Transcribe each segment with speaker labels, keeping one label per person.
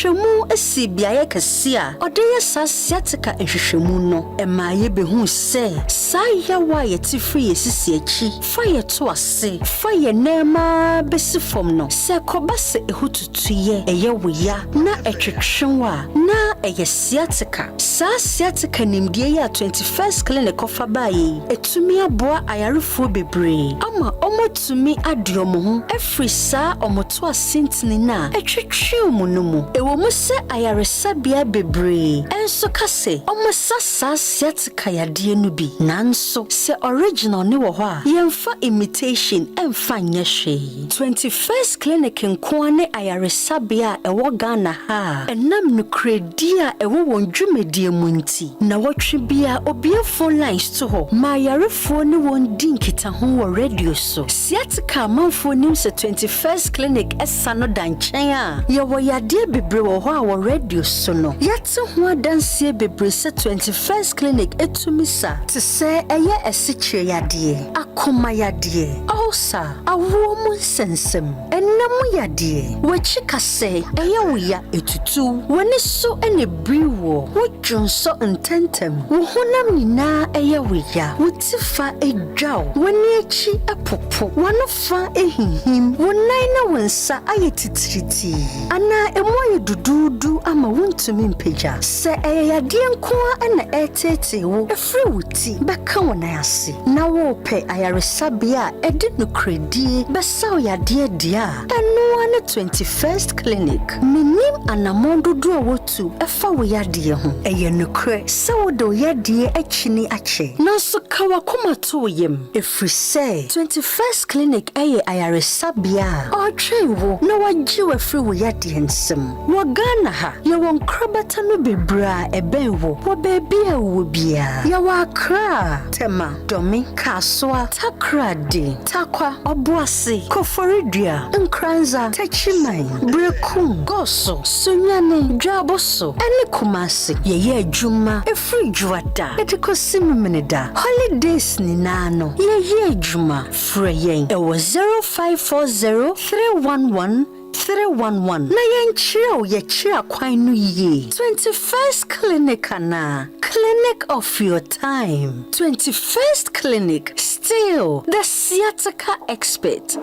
Speaker 1: Nhwehwɛmu sii beaeɛ kɛse a ɔde yɛ saa sciatica nhwehwɛmu no. Ɛmaa yɛbɛhuu sɛ saa yaw a yɛte firi yɛn sisi akyi fa yɛ to ase fa yɛn nan mu ara bɛsi fam no, sɛ ɛkɔba sɛ ɛho tutuyɛ, ɛyɛ wo ya na ɛtwetwe wo a, na ɛyɛ sciatica. Saa sciatica nimdeɛ yi a 21st Clinic kɔfa baeɛ yi, atumi aboa ayarefoɔ bebree ama wɔatumi ade wɔn ho afiri saa wɔn to ase ntini no a ɛtwetwe wɔn no mu. Ɛwɔ mu sɛ ayaresabea bebree nso ka sɛ wɔsa saa sciatica yadeɛ no bi, nanso sɛ original no wɔ hɔ a, yɛmfa imitation mfa nyɛ hwee. 21st Clinic nko ara ne ayaresabea a ɛwɔ Ghana ha a ɛnam nokorɛdie a ɛwɔ wɔn dwumadie mu nti, nnawɔtwe biara obue phone lines to hɔ ma ayarefoɔ ne wɔn di nkitaho wɔ radio so. Sciatica amanfoɔ nim sɛ 21st Clinic sa no da nkyɛn a, yɛwɔ yadeɛ bebree wɔ hɔ a wɔ radio so no, yɛate ho adanseɛ bebree sɛ 21st Clinic tumi sa, te sɛ ɛyɛ asikyire yadeɛ, akoma yadeɛ, ulcer, awoɔ mu nsɛnsɛm, ɛna mu yadeɛ, w'akyi kasɛe, ɛyɛ wo ya, etutu, w'ani so na ebiri woɔ, wodwonsɔ ntɛmntɛm, wo honam nyinaa ɛyɛ wo ya, wo ti fa dwa wo, w'ani akyi popo, w'ano fa hinhim, wo nan ne wo nsa ayɛ titiritii, anaa emu ayɛ duduudu ama wontumi mpagya. Sɛ ɛyɛ yadeɛ nko ara na ɛreteetee wo ɛfiri wo ti bɛka wo nan ase, na worepɛ ayaresabea a ɛde nokorɛdie bɛsa wo yadeɛ deɛ a, ɛno ara ne 21st Clinic. Menim anammɔn dodoɔ a wotu ɛfa wo yadeɛ ho. Ɛyɛ nokorɛ sɛ wode wo yadeɛ akyini akyɛ, nanso ka w'akoma to wo yam, ɛfiri sɛ 21st Clinic ɛyɛ ayaresabea a ɔretwɛn wo na wagye wo afiri wo yadeɛ nsam. Wɔ Ghana ha, yɛwɔ nkorabata no bebree a ɛbɛn wo wɔ baabi a wowɔ biara. Yɛwɔ Accra, Tema, Dome, Kasoa, Takoradi, Tarkwa, Obuasi, Koforidua, Nkoranza, Techiman, Berekum, Goaso, Sunyani, Juaboso, ɛne Kumasi. Yɛyɛ adwuma ɛfiri Dwoada ɛde kɔsi Memeneda. Holidays nyinaa no, yɛyɛ adwuma. Frɛ yɛn ɛwɔ 0540 311 311 na yɛnkyerɛ wo yɛkyerɛ akwan no yie. 21st Clinic anaa Clinic of your time. 21st Clinic, still the sciatica expert.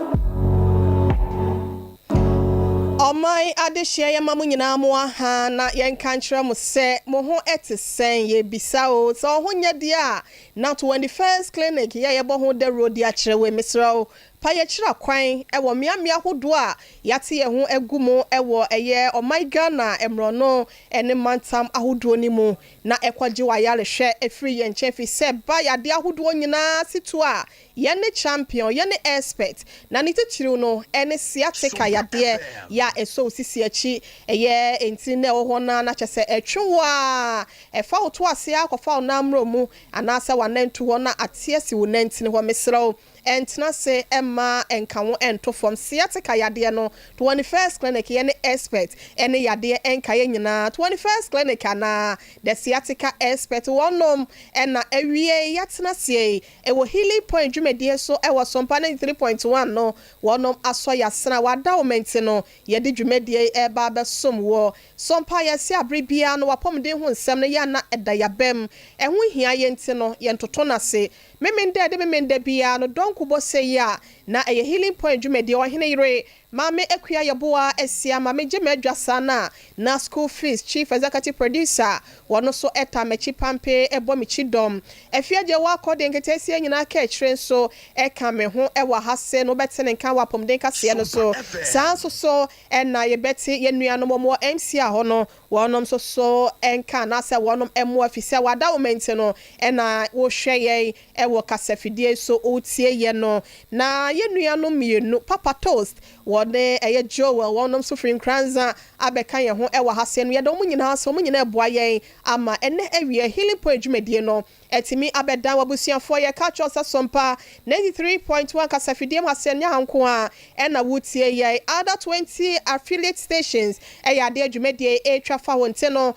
Speaker 2: Ɔman adehyeɛ, yɛma mo nyinaa mo aha na yɛnka nkyerɛ mo sɛ mo ho te sɛn. Yɛbisa o sɛ ɔho nyɛ deɛ a, na 21st Clinic yɛ yɛbɔ ho dawuro de akyerɛ wei. Mesrɛ wo, pa yɛkyerɛ kwan ɛwɔ mmeammea ahodoɔ a yɛate yɛn ho agu mu ɛwɔ ɛyɛ ɔman Ghana mmorɔno ne mantam ahodoɔ no mu na ɛkɔgye w'ayarehwɛ ɛfiri yɛn nkyɛn, fi sɛ ba yadeɛ ahodoɔ nyinaa si to a, yɛne champion, yɛne expert, na ne titiriw no ɛne sciatica yadeɛ yɛ a ɛsɔ wo sisi akyi, ɛyɛ ntini na ɛwɔ hɔ na kyɛ sɛ ɛtwe wo a ɛfa wo to ase akɔfa wo nan mmerɛ mu anaasɛ w'anantu hɔ na ate asi wo nantini hɔ. Mesrɛ wo, ɛntena se ɛma ɛnka wo ɛnto fam. Sciatica yadeɛ no, 21st Clinic yɛne expert, ɛne yadeɛ ɛnka yɛ nyinaa 21st Clinic anaa the sciatica expert wɔnom. Ɛna awie yɛatena seɛ ɛwɔ Healing Point dwumadie so ɛwɔ Sompa 93.1 no, wɔnom asɔ yɛasena wada wo mɛnti no, yɛde dwumadie ɛreba abɛsom wɔ Sompa. Yɛsi abere biara no, wapɔmuden ho nsɛm no yɛ ana ɛda yabɛm ɛho hia yɛn nti no, yɛntoto n'ase. Memenda de memenda biara no dɔnko bɔ sɛ yi a na ɛyɛ Healing Point dwumadie. Ɔhene yere Maame Akua Yɛboa asia maame gye m'adwa saa na na school fees chief executive producer wɔno nso ɛta m'akyi pampe ɛbɔ me kyi dɔm. Afie agye wakɔ de nketeesia nyinaa ka akyire nso ɛka me ho ɛwɔ ha se no, wobɛte ne nka wɔ apɔmuden kaseɛ no so. Saa nso so ɛna yɛbɛte yɛn nuanom wɔn wɔ MCA hɔ no, wɔnom nso so ɛnka anaasɛ wɔnom ɛmmoa fi sɛ wada wo mɛnti no ɛna wɔhwɛ yɛn ɛwɔ kasafidie so, wotie yɛn no. Na yɛn nuanom mmienu, Papa Toast wɔne ɛyɛ Joel, wɔnom nso firi Nkoranza abɛka yɛn ho ɛwɔ ha se no. Yɛda wɔn nyinaa so, wɔn nyinaa ɛboa yɛn ama ɛnɛ awie Healing Point dwumadie no ɛtumi abɛdan w'abusuafoɔ. Yɛka kyerɛ sɛ Sompa 93.1 kasafidie mu asɛ nyɛ ha nko a ɛna wotie yɛn. Other 20 affiliate stations ɛyɛ adeɛ dwumadie ɛretwa fa hɔ nti no,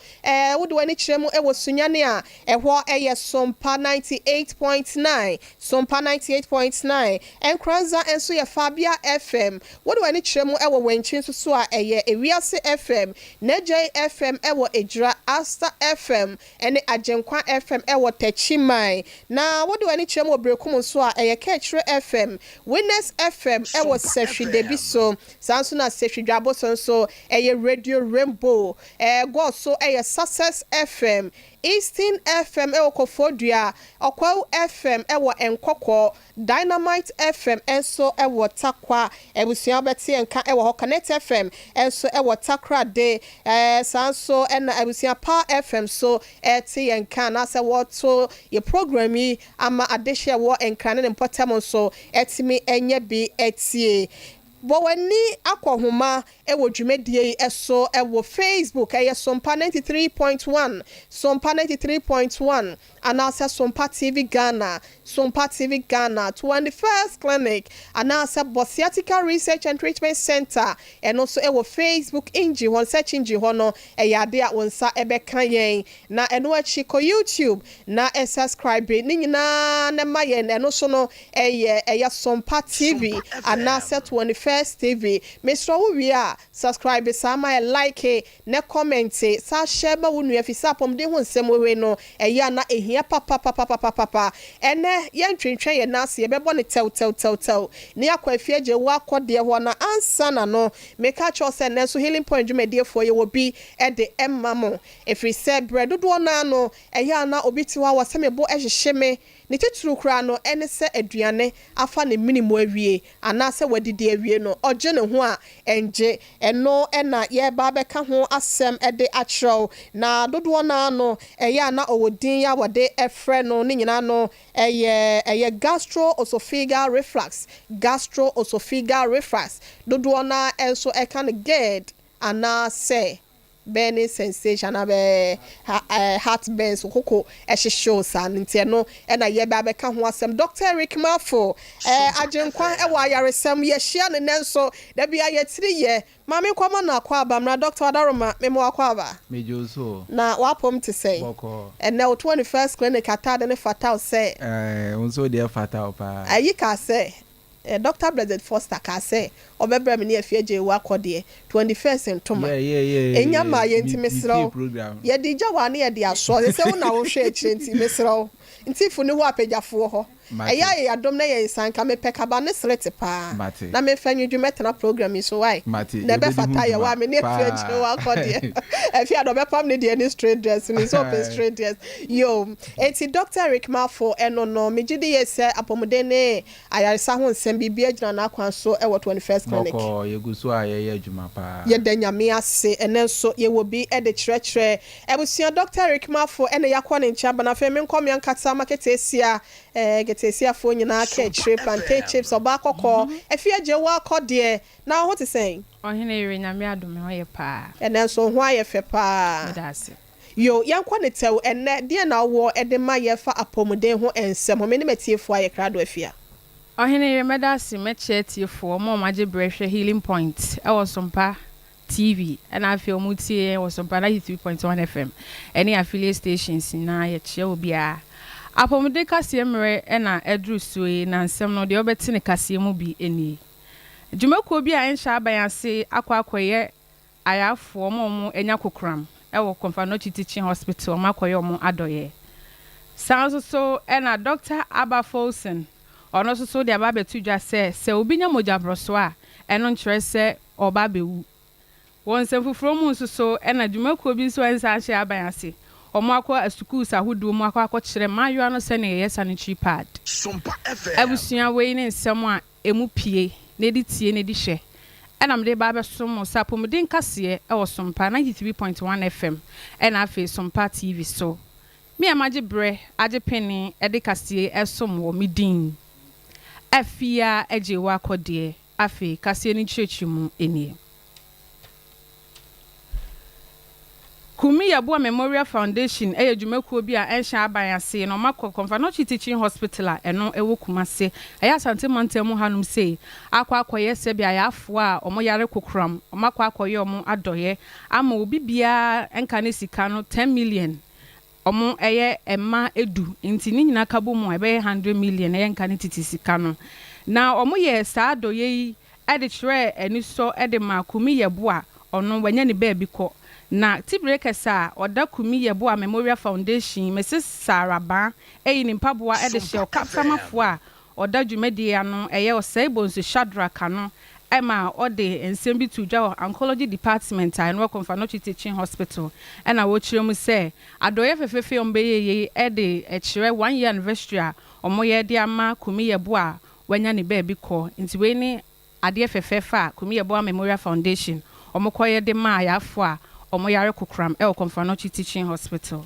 Speaker 2: wode w'ani kyerɛ mu ɛwɔ Sunyani a, ɛhɔ ɛyɛ Sompa 98.9, Sompa 98.9. Nkoranza nso yɛ Fabia FM. Wode Wode w'ani kyerɛ mu wɔ Wankyi nso so a, ɛyɛ Ewiase FM, Nagyai FM wɔ Ejura, Asta FM ne Agyenkwa FM wɔ Techiman. Na wode w'ani kyerɛ mu wɔ Berekum nso a, ɛyɛ Kaakyire FM, Winners FM wɔ Sahwi Debiso. Saa nso na Sahwi Dwaboso nso ɛyɛ Radio Rainbow. Ɛɛgɔɔ so yɛ Success FM, Eastern FM wɔ Koforidua, Ɔkwawu FM wɔ Nkɔkɔ, Dynamite FM nso wɔ Tarkwa. Abusua wobɛte yɛn nka wɔ hɔ. Connect FM nso wɔ Takoradi. Saa nso na abusua Power FM nso te yɛn nka anaasɛ wɔreto yɛn program yi ama adehye a ɛwɔ Nkran ne ne mpɔtam nso atumi anya bi atie. Bɔ w'ani akɔ nhoma wɔ dwumadie yi so wɔ Facebook, ɛyɛ Sompa 93.1, Sompa 93.1, anaasɛ Sompa TV Ghana, Sompa TV Ghana, 21st Clinic, anaasɛ bɔ Sciatica Research and Treatment Centre, ɛno nso wɔ Facebook engine hɔ, search engine hɔ no, ɛyɛ adeɛ a wo nsa bɛka yɛn. Na ɛno akyi kɔ YouTube na subscribe ne nyinaa na ma yɛn, ɛno nso no ɛyɛ ɛyɛ Sompa TV anaasɛ 21st TV. Mesrɛ wo wie a, subscribe saa ma yɛ like na comment saa hyɛ ma wo nua fi sɛ apɔmuden ho nsɛm wewe no ɛyɛ a na ehia papapapapapa. Ɛnɛ yɛntwentwɛn yɛn nan ase, yɛbɛbɔ ne tɛw tɛw tɛw tɛw ne akɔ afie agye wo akɔ deɛ hɔ. Na ansa na no, meka kyerɛw sɛ nnɛ nso Healing Point dwumadiefoɔ yɛwɔ bi ɛde ɛma mo, ɛfiri sɛ berɛ dodoɔ naa no ɛyɛ a na obi te hɔ a wɔ sɛ me bo ɛhyehyɛ me ne titiri koraa no, ɛne sɛ aduane afa ne mene mu awie anaasɛ wadidi awie no, ɔgye ne ho a ɛngye. Ɛno ɛna yɛreba abɛka ho asɛm ɛde akyerɛw. Na dodoɔ naa no ɛyɛ a na ɔwɔ din a wɔde ɛfrɛ no ne nyinaa no ɛyɛ gastroesophageal reflux. Gastroesophageal reflux, dodoɔ naa ɛnso ɛka no GERD anaasɛ burning sensation anaa bɛɛ heart burns, koko ɛhyehyɛ o saa no. Nti ɛno ɛna yɛbɛ abɛka ho asɛm. Dr Eric Mafo Agyenkwa ɛwɔ ayaresɛm, yɛhyia ne nɛ nso dabi a yɛtiri yɛ maame nkɔmɔ na akɔ aba mmra. Dr Adaroma, mema wakɔ aba.
Speaker 3: Megye so.
Speaker 2: Na wapɔm te sɛn?
Speaker 3: Bɔkɔɔ.
Speaker 2: Ɛnɛ wo 21st Clinic atade ne fata wo sɛ.
Speaker 3: Wo nso deɛ fata wo paa.
Speaker 2: Ayi ka sɛ Dr Blessed Foster ka sɛ ɔbɛbrɛ me ne afie agye ewu akɔ deɛ 21st ntoma enya ma yɛ, nti mesrɛ wo, yɛde gya wa ne yɛde asoɔ sɛ wo na wohwɛ akyire, nti mesrɛ wo, nti fo ne hɔ apagyafoɔ hɔ ɛyɛ ayɛ yɛadom na yɛ nsanka mepɛ kaba ne serete paa na memfa nwidwi mɛtena program yi so wae na ɛbɛfata yɛ wa me ne afie agyere wakɔ deɛ afie adɔ ɔbɛpam ne deɛ ne straight dress ne nso ɔpɛ straight dress yo. Eti Dr Eric Mafo, ɛno no megye di yɛ sɛ apɔmuden ne ayaresa ho nsɛm biribi agyina n'akwan so ɛwɔ 21st Clinic.
Speaker 3: Bɔkɔɔ, yɛgu so a yɛyɛ adwuma paa.
Speaker 2: Yɛda Nyame ase. Ɛnɛ nso yɛwɔ bi de kyerɛkyerɛ abusua. Dr Eric Mafo ɛna yɛakɔ ne nkyɛn aba. Na afei menkɔ me ankasa ma keteesia keteesiafoɔ nyinaa ka akyire, plantain chips, ɔbaa kɔkɔɔ, afie agye wo akɔ deɛ na wo ho te sɛn?
Speaker 4: Ɔhene yere, Nyame adom, ho yɛ paa.
Speaker 2: Ɛnɛ nso ho ayɛ fɛ paa.
Speaker 4: Meda ase.
Speaker 2: Yo, yɛnkɔ ne tɛw. Ɛnɛ deɛ na wɔ ɛde ma yɛfa apɔmuden ho nsɛm ho, me ne matiefoɔ ayɛ krado afia.
Speaker 4: Ɔhene yere, mɛda ase. Mɛkyerɛ tiefoɔ ɔmo a ɔmo agye berɛ hwɛ Healing Point ɛwɔ Sompa TV, ɛna afei ɔmo tie yɛn wɔ Sompa 93.1 FM ɛne affiliate stations nyinaa, yɛkyerɛ obiara. Apɔmuden kaseɛ mmerɛ ɛna ɛduru so yi, na nsɛm no deɛ ɔbɛte ne kaseɛ mu bi nie: dwumakuo bi a ɛnhyɛ aban ase akɔ akɔyɛ ayarefoɔ ɔmo a ɔmo anya kokoram ɛwɔ Komfo Anokye Teaching Hospital, ɔmo akɔyɛ ɔmo adɔyɛ. Saa nso so ɛna Dr Aba Folson, ɔno nso so de aba abɛto dwa sɛ obi nya mogya borɔso a, ɛno nkyerɛ sɛ ɔba abɛwu. Wɔ nsɛm foforɔ mu nso so, ɛna dwumakuo bi nso a ɛnsa ahyɛ aban ase, ɔmo akɔ asukuus ahodoɔ mu akɔ akɔkyerɛ mmaayewa no sɛnea yɛyɛ sanitary pad. Abusua, wei ne nsɛm a emu pie na edi tie na edi hwɛ ɛna mede ba abɛsom mo sɛ apɔmuden kaseɛ ɛwɔ Sompa 93.1 FM ɛna afei Sompa TV so. Me a magye berɛ agye pene ɛde kaseɛ ɛsom wɔ me din Afia Agye wɔ akɔdeɛ. Afei kaseɛ no nkyerɛkyerɛ mu nie: Kumi Yeboah Memorial Foundation ɛyɛ dwumakuo bi a ɛnhyɛ aban ase na ɔmakɔ Komfo Anokye Teaching Hospital a ɛno ɛwɔ Kumase, ɛyɛ Asante mantam mu hanom sei, akɔ akɔyɛ sɛbi ayarefoɔ a ɔmo yare kokoram, ɔmo akɔ akɔyɛ ɔmo adɔyɛ ama obi biara nka ne sika no 10 million. Ɔmo ɛyɛ mma 10, nti ne nyinaa ka bɔ mu a ɛbɛyɛ 100 million, ɛyɛ nka ne tete sika no. Na ɔmo yɛ saa adɔyɛ yi. de kyerɛɛ anisɔ de maa Kumi Yeboah, ɔno wanya ne baabi kɔ. Na tibire kɛsɛ a ɔda Kumi Yeboah Memorial Foundation, Mrs Sarah Baa ayi ne mpaboa de hyɛ ɔkasamafoɔ a ɔda dwumadie ano, ɛyɛ Osei Bonsu Shadrack ano ma ɔde nsɛm bi too dwa wɔ Oncology Department a ɛno wɔ Komfo Anokye Teaching Hospital na wɔkyerɛ mu sɛ adɔeɛ fɛfɛɛfɛ a wɔbɛyɛ yei de kyerɛ one year anniversary a wɔyɛ de ama Kumi Yeboah a wanya ne baabi kɔ nti wei ne adeɛ fɛfɛɛfɛ a Kumi Yeboah Memorial Foundation wɔkɔyɛ de maa ayarefoɔ a wɔyare kokoram wɔ Komfo Anokye Teaching Hospital.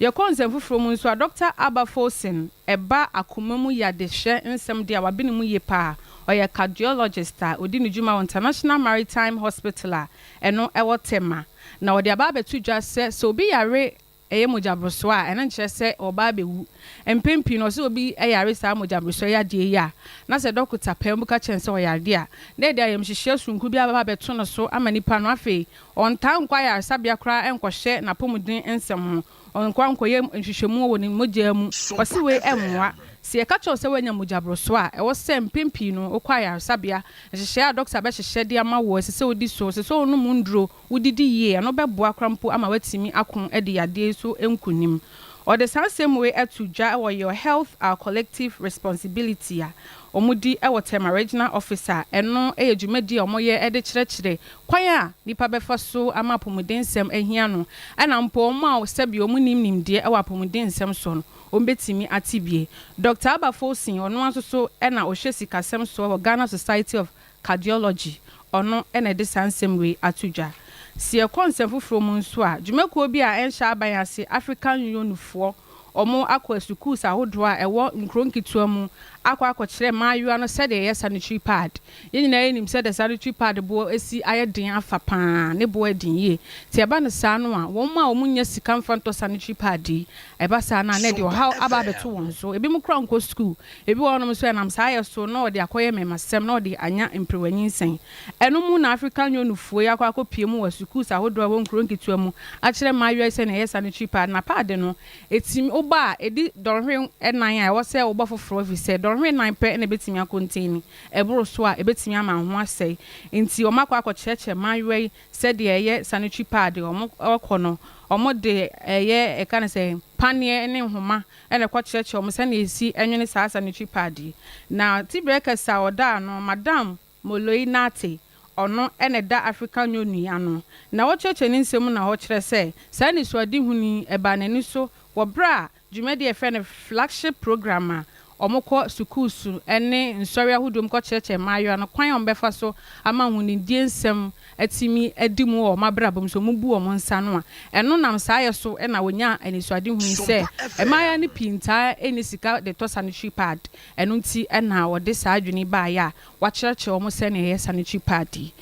Speaker 4: Yɛkɔ nsɛm foforɔ mu nso a, Dɔkta Abba Folson ɛba akoma mu yadehwɛ nsɛm deɛ a wabene mu yie paa. Ɔyɛ cardiologist a ɔdi ne dwuma wɔ International Maritime Hospital a ɛno ɛwɔ Tema. Na ɔde aba abɛto dwa sɛ, sɛ obi yare ɛyɛ mogyaborosoɔ a, ɛno nkyerɛ sɛ ɔreba abɛwu. Mpɛn pii no, ɔsɛ obi yare saa mogyaborosoɔ yadeɛ yi a, na sɛ dɔkota paa mu ka kyerɛ no sɛ ɔyare deɛ a, na ɛde ayamhyehyeɛ sononko bi aba abɛto no so ama nipa no. Afei, ɔntaa nkɔ ayaresabea koraa nkɔhwɛ n'apɔmuden nsɛm ho. Ɔnkɔ nkɔyɛ nhwehwɛmu wɔ ne mogya mu. Ɔse wei mmoa. Sɛ yɛka kyerɛ wo sɛ woanya mogyaborosoɔ a, ɛwɔ sɛ mpɛn pii no wokɔ ayaresabea. Nhyehyɛeɛ a dɔkota bɛhyehyɛ de ama wo, ɛsɛ sɛ wodi so. Ɛsɛ sɛ wonom nnuro, wodidi yie. Ɛno bɛboa koraa mpo ama woatumi ako adi yadeɛ yi so nkonim. Ɔde saa nsɛm wei ato dwa wɔ Your Health, Our Collective Responsibility a wɔdi wɔ Tema Regional Office a ɛno yɛ dwumadi a wɔyɛ de kyerɛkyerɛ kwan a nnipa bɛfa so ama apɔmudensɛm ahia no ɛna mpo wɔn a sɛbi wɔn nnim nimdeɛ wɔ apɔmuden nsɛm soɔ no wɔn bɛtumi ate bie. Dɔkta Abba Folson ɔno ara nso so na ɔhwɛ sikasɛm soɔ wɔ Ghana Society of Cardiology ɔno na ɛde saa nsɛm wei ato dwa. Se yɛkɔ nsɛm foforɔ mu nso a, dwumakuo bi a ɛnhyɛ aban ase, African Union foɔ, wɔn akɔ asukuus ahodoɔ a ɛwɔ nkuro nketewa mu akɔ akɔkyerɛ mmaayewa no sɛdeɛ yɛyɛ sanitary pad. Yɛn nyinaa yɛnim sɛdeɛ sanitary pad boɔ asi ayɛ den afa pa ara, ne boɔ yɛ den yie. Nti ɛba no saa no a, wɔn a wɔnnya sika mfa ntɔ sanitary pad yi, ɛba saa no a na ɛde ɔhaw aba abɛto wɔn so. Ebinom koraa nkɔ sukuu. Ebi wɔ hɔnom nso a ɛnam saa yɛ so na wɔde akɔyɛ mmarimasɛm na wɔde anya mperewanyinsɛn. Ɛno mu na Afrika nnwontofoɔ yi akɔ akɔpue mu wɔ sukuus ahodoɔ a ɛwɔ nkuro nketewa mu akyerɛ mmaayewa yi sɛdeɛ ɛyɛ sanitary pad. Na paade no, ɛtumi, wobɔ a, ɛdi dɔnhwere nnan a ɛwɔ sɛ wobɔ foforɔ ɛfiri sɛ dɔnhwere nnan pɛ na ɛbɛtumi akɔntɛni. Ɛboro so a, ɛbɛtumi ama wo ho asɛe. Enti wɔakɔ akɔkyerɛkyerɛ mmaayewa yi sɛdeɛ ɛyɛ sanitary pad. Wɔkɔ no, wɔde ɛyɛ, yɛka no sɛn, paneɛ ne nhoma na ɛkɔkyerɛkyerɛ wɔn sɛdeɛ yɛsi nwene saa sanitary pad yi. Na Tibrɛ kɛse a ɔda ano, Madam Moloi Nartey, ɔno na ɛda Afrika Nnwonui ano. Na ɔkyerɛkyerɛ ne nsɛm mu na ɔkyerɛ sɛ saa anisoadehunu yi ɛbaa n'ani so wɔ berɛ a dwumadi a yɛfrɛ no Flagship Programme a wɔkɔ sukuusu ne nsɔre ahodoɔ mu kɔkyerɛkyerɛ mmaayewa no kwan a wɔbɛfa so ama ahonidie nsɛm atumi adi mu wɔ wɔn abrabɔ mu, sɛ wɔbu wɔn nsa ano a. Ɛno nam saa yɛ so na wɔnyaa anisoadehunu yi sɛ mmaayewa no pii ntaa nni sika de tɔ sanitary pad. Ɛno nti na wɔde saa adwene yi baeɛ a wɔakyerɛkyerɛ wɔn sɛnea yɛyɛ sanitary pad yi.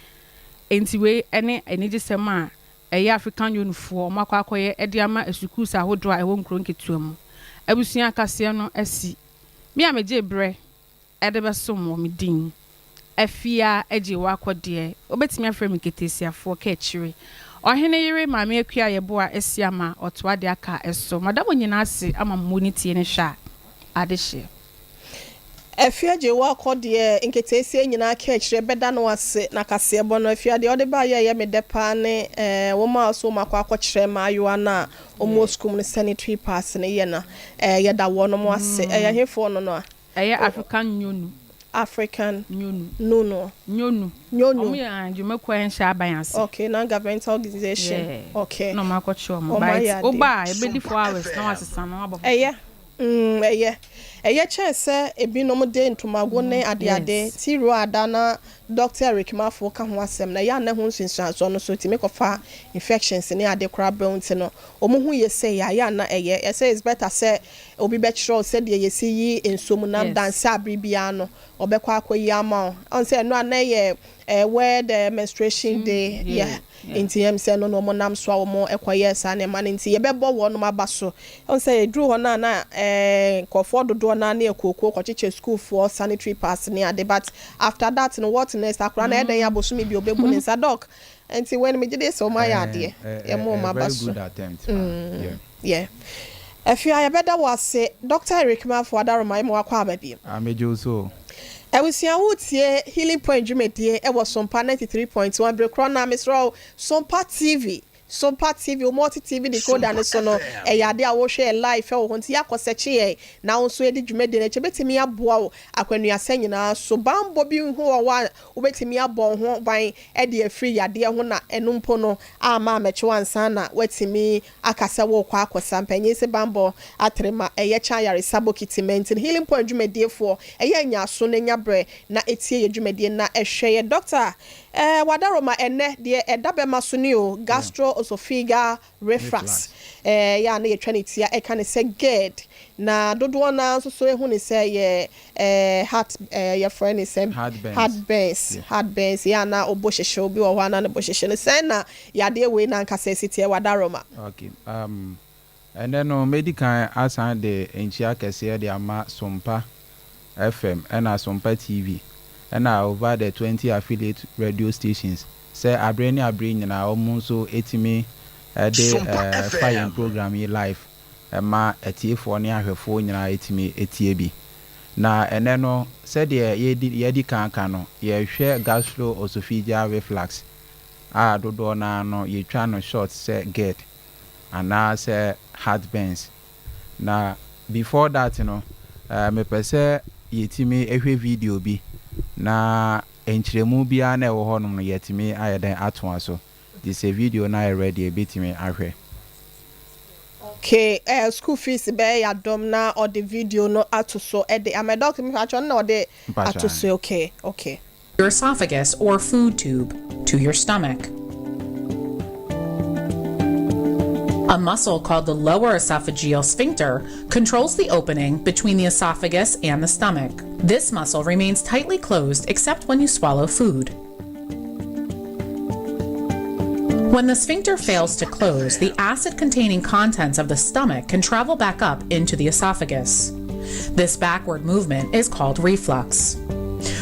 Speaker 4: Enti wei ne anigyesɛm a ɛyɛ African Unionfoɔ wɔn akɔ akɔyɛ de ama asukuus ahodoɔ a ɛwɔ nkuro nketewa mu. Abusua kaseɛ no asi. Me a megyee berɛ de bɛsom wɔ me din Afia agye wo akɔ deɛ wobɛtumi afrɛ me Nketesiafoɔ kaakyire Ɔhene yere Maame Akua Yeboah Asiama ɔtoa deɛ aka so. Mada mo nyinaa ase ama mo ne tie ne hwɛ a adehyeɛ.
Speaker 2: Afia gye wo akɔ deɛ nketeesia nyinaa ka akyire bɛda no ase na kaseɛbɔ no Afia deɛ ɔde baeɛ a ɛyɛ me dɛ paa ne eh wɔn a ɔse wɔn akɔ akɔkyerɛ mmaayewa no a wɔn wɔ sukuu mu no sanitary pads no yɛ no eh yɛda wɔnom ase ɛyɛ hefoɔ no no a?
Speaker 4: Ɛyɛ African Nyonu.
Speaker 2: African
Speaker 4: Nyonu.
Speaker 2: Nunu.
Speaker 4: Nyonu.
Speaker 2: Nyonu.
Speaker 4: Wɔn yɛ ah, dwumakuo a ɛnhyɛ aban ase.
Speaker 2: Okay, non-governmental organization.
Speaker 4: Yeah.
Speaker 2: Okay.
Speaker 4: Na wɔn akɔkyerɛ wɔn.
Speaker 2: Wɔn
Speaker 4: But
Speaker 2: ayɛ adeɛ.
Speaker 4: woba a, ɛbɛdi 4 hours na wasesa na wabɔ foforɔ.
Speaker 2: Ɛyɛ. Ɛyɛ. Ɛyɛ kyɛn sɛ ebinom de ntomago ne adeade, tiro a da na Doctor Eric Marfo ka ho asɛm no, ɛyɛ a na ɛho nsunsuansoɔ no so tumi kɔfa infections ne ade koraa brɛ wo nti no, wɔn ho yɛ sei a, ɛyɛ a na ɛyɛ. Yɛsɛ it's better sɛ obi bɛkyerɛ wo sɛdeɛ yɛsi yi nsuo mu nam than sɛ abere biara no ɔbɛkɔ akɔyi ama wo. Ɔn sɛ ɛno a na ɛyɛ World Menstruation Day, yeah. Nti ɛm sɛ ɛno na wɔn nam so a wɔn kɔyɛɛ saa nneɛma no nti yɛbɛbɔ wɔnom aba so. Ɛhu sɛ ɛduru hɔ no a na nkurɔfoɔ dodoɔ no ara ne akuokuo kɔkyekyɛ sukuufoɔ sanitary pads ne ade but after that no what next? Akwadaa no ɛyɛ dɛn abosome bi ɔbɛbu ne nsa doc nti wei no megye di sɛ wɔn ayɛ adeɛ yɛmmɔ wɔn aba
Speaker 3: Very
Speaker 2: so.
Speaker 3: good attempt paa yeah.
Speaker 2: Yeah. Afia yɛbɛda wo ase. Doctor Eric Marfo Adaroma yɛma wakɔ aba bio.
Speaker 3: Ah megye wo so o.
Speaker 2: Abusua woretie Healing Point dwumadie wɔ Sompa 93.1 bere korɔ no ara mesrɛ wo Sompa TV Sompa TV wo multi TV decoder no so no ɛyɛ adeɛ a wohwɛ yɛ live wɔ hɔ nti yɛ akɔ sɛkye yɛn na wo nso yɛdi dwumadie no akyi ɛbɛtumi aboa wo akwanuasɛ nyinaa so banbɔ bi ho wɔ hɔ a wobɛtumi abɔ wo ho ban de afiri yadeɛ ho na ɛno mpo no amma ammɛkye wo ansa na woatumi aka sɛ worekɔ akɔsa. Mpanyin se banbɔ atere ma ɛyɛ kyɛn ayaresa bokiti ma nti no Healing Point dwumadiefoɔ ɛyɛ a nya aso na nya berɛ na tie yɛ dwumadie na hwɛ yɛ. Dɔkta eh, Wadaroma ɛnnɛ deɛ ɛda bɛma so ni o, Gastro Oesophageal Reflux eh, yɛ a na yɛtwa ne tia ɛka ne sɛ GERD na dodoɔ no ara nso so ɛhu ne sɛ yɛ Eh heart eh yɛfrɛ ne sɛ
Speaker 3: Heart burns.
Speaker 2: heart burns
Speaker 3: Yeah.
Speaker 2: heart burns yɛ a na obo hyehye obi wɔ hɔ a na ne bo hyehye no sɛn na yadeɛ wei no ankasa ɛsi teɛ wadaroma.
Speaker 3: Okay um ɛnɛ no mɛdi kan asan de nkyia kɛseɛ de ama Sompa FM ɛna Sompa TV ɛna over the 20 affiliate radio stations sɛ aberɛ ne aberɛ nyinaa wɔn nso ɛtumi de
Speaker 5: Sompa
Speaker 3: eh fa yɛn
Speaker 5: FM.
Speaker 3: program yi live ɛma atiefoɔ ne ahwɛfoɔ nyinaa tumi tie bi. Na ɛnnɛ no, sɛdeɛ yɛdi yɛadi kan aka no, yɛrehwɛ gastro-oesophageal reflux a dodoɔ no ara no yɛtwa no short sɛ GERD anaa sɛ heartburns. Na before that no, mepɛ sɛ yɛtumi hwɛ video bi na nkyerɛmu biara no a ɛwɔ hɔnom no yɛatumi ayɛ dɛn atoa so. Nti sɛ video no ayɛ ready a yɛbɛtumi ahwɛ.
Speaker 2: Okay eh school fees bɛyɛ yadom na ɔde video no ato so de ama doc me pakyɛ ɔno na ɔde
Speaker 3: Mpakyɛ
Speaker 2: ato
Speaker 3: ae.
Speaker 2: so okay okay.
Speaker 6: Your esophagus or food tube to your stomach. A muscle called the lower esophageal sphincter controls the opening between the esophagus and the stomach. This muscle remains tightly closed except when you swallow food. When the sphincter fails to close, the acid-containing contents of the stomach can travel back up into the esophagus. This backward movement is called reflux.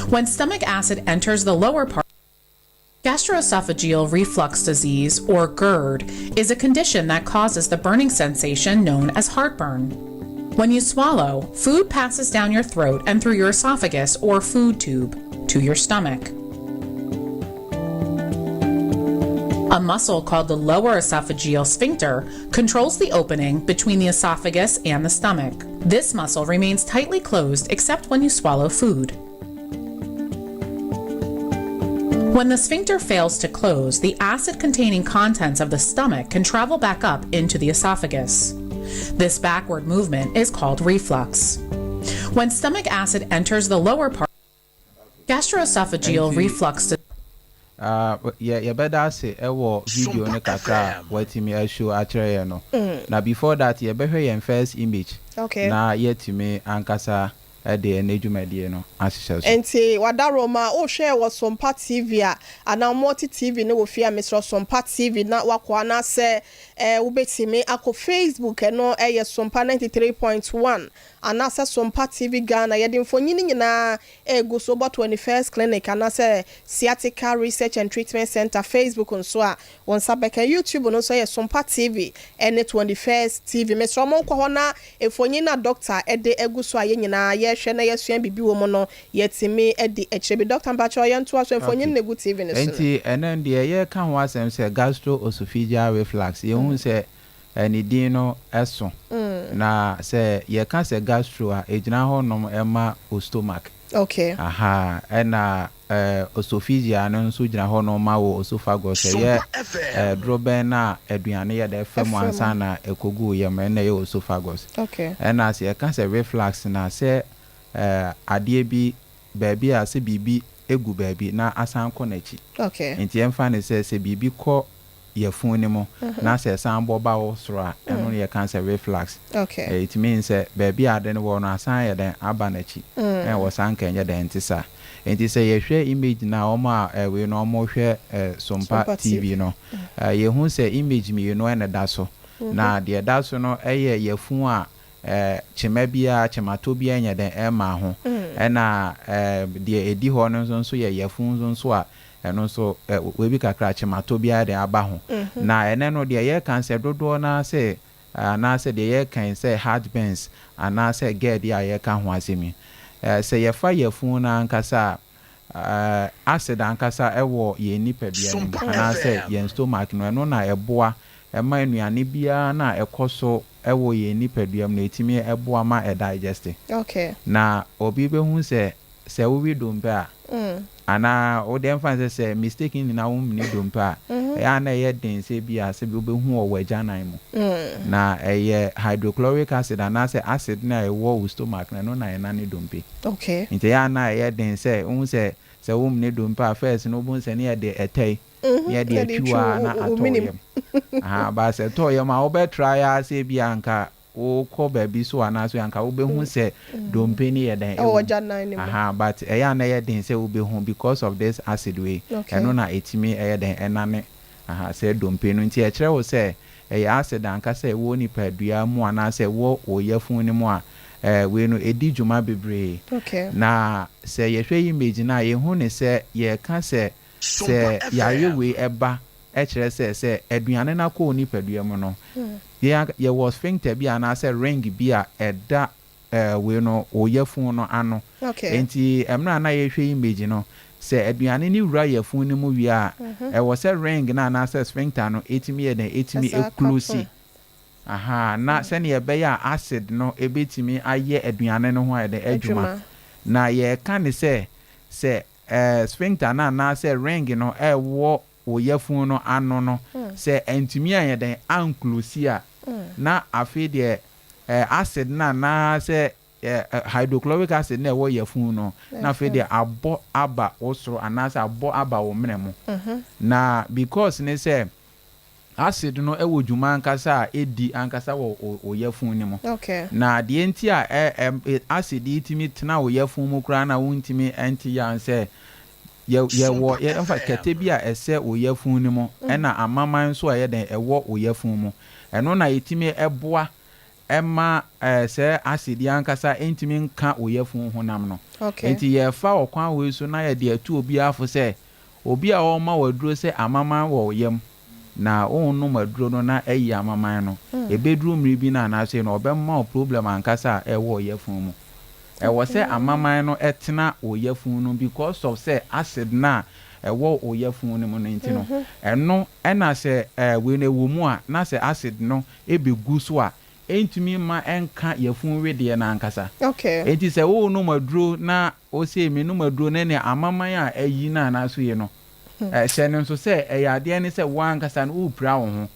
Speaker 6: When stomach acid enters the lower part, Gastroesophageal reflux disease, or GERD, is a condition that causes the burning sensation known as heartburn. When you swallow, food passes down your throat and through your esophagus or food tube to your stomach. A muscle called the lower esophageal sphincter controls the opening between the esophagus and the stomach. This muscle remains tightly closed except when you swallow food. When the sphincter fails to close, the acid-containing contents of the stomach can travel back up into the esophagus. This backward movement is called reflux. When stomach acid enters the lower part, gastroesophageal
Speaker 3: Nti
Speaker 6: reflux
Speaker 3: ah, yɛ yɛbɛda ase wɔ video no
Speaker 5: Sompa
Speaker 3: kakra a
Speaker 5: FM.
Speaker 3: watumi a show akyerɛ yɛn no. Na before that yɛbɛhwɛ yɛn first image
Speaker 2: Okay.
Speaker 3: na yɛatumi ankasa de ɛnnɛ dwumadie no ahyehyɛ so.
Speaker 2: Nti wadaroma wohwɛ wɔ Sompa TV a anaa Multi TV no wɔ fie a mesrɛ Sompa TV na wakɔ anaasɛ eh, wobɛtumi akɔ Facebook ɛno ɛyɛ Sompa 93.1 anaasɛ Sompa TV Ghana yɛde mfonyin nyinaa egu so wobɔ 21st Clinic anaasɛ Sciatica Research and Treatment Center Facebook nso a wo nsa bɛka. YouTube no nso yɛ Sompa TV ne 21st TV. Mesrɛ mo nkɔ hɔ na mfonyin a Doctor de agu so a yɛn nyinaa yɛrehwɛ na yɛasua biribi wɔ mu no yɛatumi adi akyire bi. Doctor mpakyɛw yɛntoa so, mfonyin
Speaker 3: Okay.
Speaker 2: no na egu TV no so no.
Speaker 3: Enti ɛnnɛ deɛ yɛreka ho asɛm sɛ gastro-oesophageal reflux, yɛhu sɛ ne din no so. Na sɛ yɛka sɛ gastro a, ɛgyina hɔ nom ma wo stomach.
Speaker 2: Okay.
Speaker 3: Ahaa, ɛna oesophageal no nso gyina hɔ nom ma wo oesophagus, ɛyɛ
Speaker 5: Sompa FM.
Speaker 3: dorobɛn no a aduane yɛ dɛ fa mu
Speaker 2: Ɛfa mu.
Speaker 3: ansa na ɛkɔgu wo yam, ɛno na ɛyɛ oesophagus.
Speaker 2: Okay.
Speaker 3: Ɛna sɛ yɛka sɛ reflux no a, sɛ adeɛ bi, baabi a sɛ biribi gu baabi na asan kɔ n'akyi.
Speaker 2: Okay.
Speaker 3: Nti yɛmfa no sɛ, sɛ biribi kɔ yafunu no mu na sɛ ɛsan bɔ ba wo soro a, ɛno na yɛka sɛ reflux.
Speaker 2: Okay.
Speaker 3: It means sɛ baabi a ade no wɔ no asan ayɛ dɛn aba n'akyi. Ɛna wɔ saa nka ɛnyɛ dɛn nte saa. Nti sɛ yɛhwɛ image no a wɔn a wei no wɔhwɛ Sompa
Speaker 2: Sompa
Speaker 3: TV
Speaker 2: TV.
Speaker 3: no, yɛhu sɛ image mmienu na ɛda so. Na deɛ ɛda so no yɛ yafunu a kyema biara, kyematɔ biara nyɛ dɛn ɛmmaa ho. Ɛna deɛ ɛdi hɔ no nso nso yɛ yafunu nso nso a ɛno nso wei bi kakra kyematɔ biara de aba ho. Na ɛnɛ no deɛ yɛreka sɛ dodoɔ no ara sɛ anaasɛ deɛ yɛreka yi sɛ heartburns anaasɛ GERD a yɛreka ho asɛm yi, Sɛ yɛfa yafunu no ankasa a, acid ankasa wɔ yɛn nipadua no mu anaasɛ yɛn stomach no, ɛno na ɛboa ma nnuane biara no a ɛkɔ so wɔ yɛn nipadua mu no, ɛtumi boa ma ɛdigest. Na obi bɛhu sɛ, sɛ wowe dompe a, anaa wo deɛ mfa no sɛ, sɛ mistakenly na womene dompe a, ɛyɛ a na ɛyɛ den sɛ bi a sɛbi wobɛhu wɔ w'agyanan mu. Na ɛyɛ hydrochloric acid anaasɛ acid no a ɛwɔ wo stomach no, ɛno na ɛnane dompe. Nti ɛyɛ a na ɛyɛ den sɛ wohu sɛ, sɛ womene dompe a, first no wobɛhu sɛ ne yɛde ɛtɛe, ne yɛde atwi wo ara na atɔ wo yam. Ahaa, but sɛ ɛtɔ wo yam a, wobɛ try ara sɛ bi a anka wokɔ baabi so anaasɛ anka wobɛhu sɛ dompe no yɛ dɛn ɛwɔ mu. Ahaa, but ɛyɛ a na ɛyɛ den sɛ wobɛhu because of this acid wei. Ɛno na ɛtumi ɛyɛ dɛn ɛnane, ahaa, sɛ dompe no. Nti ɛkyerɛ wo sɛ ɛyɛ acid ankasa a ɛwɔ nipadua mu anaasɛ ɛwɔ wo yafunu no mu a, ɛɛ wei no ɛdi dwuma bebree. Na sɛ yɛhwɛ image no a, yɛhu no sɛ yɛreka sɛ Sɛ yareɛ wei ba kyerɛ sɛ, sɛ aduane no akɔ wo nipadua mu no, yɛn anka yɛwɔ sphincter bi anaasɛ ring bi a ɛda wei no, wo yafunu no ano. Enti mmerɛ a na yɛrehwɛ image no, sɛ aduane no wura yafunu no mu wie a, ɛwɔ sɛ ring no anaasɛ sphincter no tumi yɛ dɛn? Ɛtumi close. Ahaa, na sɛdeɛ ɛbɛyɛ a acid no bɛtumi ayɛ aduane no ho ayɛ dɛn? Adwuma. Na yɛreka no sɛ, sɛ sphincter no anaasɛ ring no a ɛwɔ wo yafunu no ano no, sɛ antumi anyɛ dɛn anclose a, na afei deɛ acid no anaasɛ hydrochloric acid no a ɛwɔ yafunu no, na afei deɛ abɔ aba wo soro anaasɛ abɔ aba wo mene mu. Na because ne sɛ Acid no wɔ dwuma ankasa a ɛdi ankasa wɔ wo yafunu no mu. Na deɛ nti a acid yi tumi tena wo yafunu mu koraa na wontumi nte yaw ne sɛ, yɛwɔ yɛmfa kɛtɛ bi a ɛsɛ wo yafunu no mu ɛna amaman nso a ɛyɛ dɛn ɛwɔ wo yafunu mu. Ɛno na ɛtumi boa ma sɛ acid yi ankasa ntumi nka wo yafunu honam no. Nti yɛfa ɔkwan wei so na yɛde atu obiara fo sɛ Obi a ɔrema wo aduro sɛ amaman wɔ wo yam na wonnom aduro no na ayi amaman no, ɛbɛduru mmere bi no anaasei no ɔbɛma wo problem ankasa a ɛwɔ wo yafunu mu. Ɛwɔ sɛ amaman no tena wo yafunu no mu because of sɛ acid no a ɛwɔ wo yafunu no mu no nti no, ɛno na sɛ wei no ɛwɔ mu a na sɛ acid no bɛgu so a ɛntumi mma ɛnka yafunu wedeɛ no ankasa. Enti sɛ worenom aduro na Ose, Menom aduro no ne amaman a ayi no anaa so ye no. Hyɛ no nso sɛ ɛyɛ adeɛ ne sɛ wo ankasa no worepira wo ho.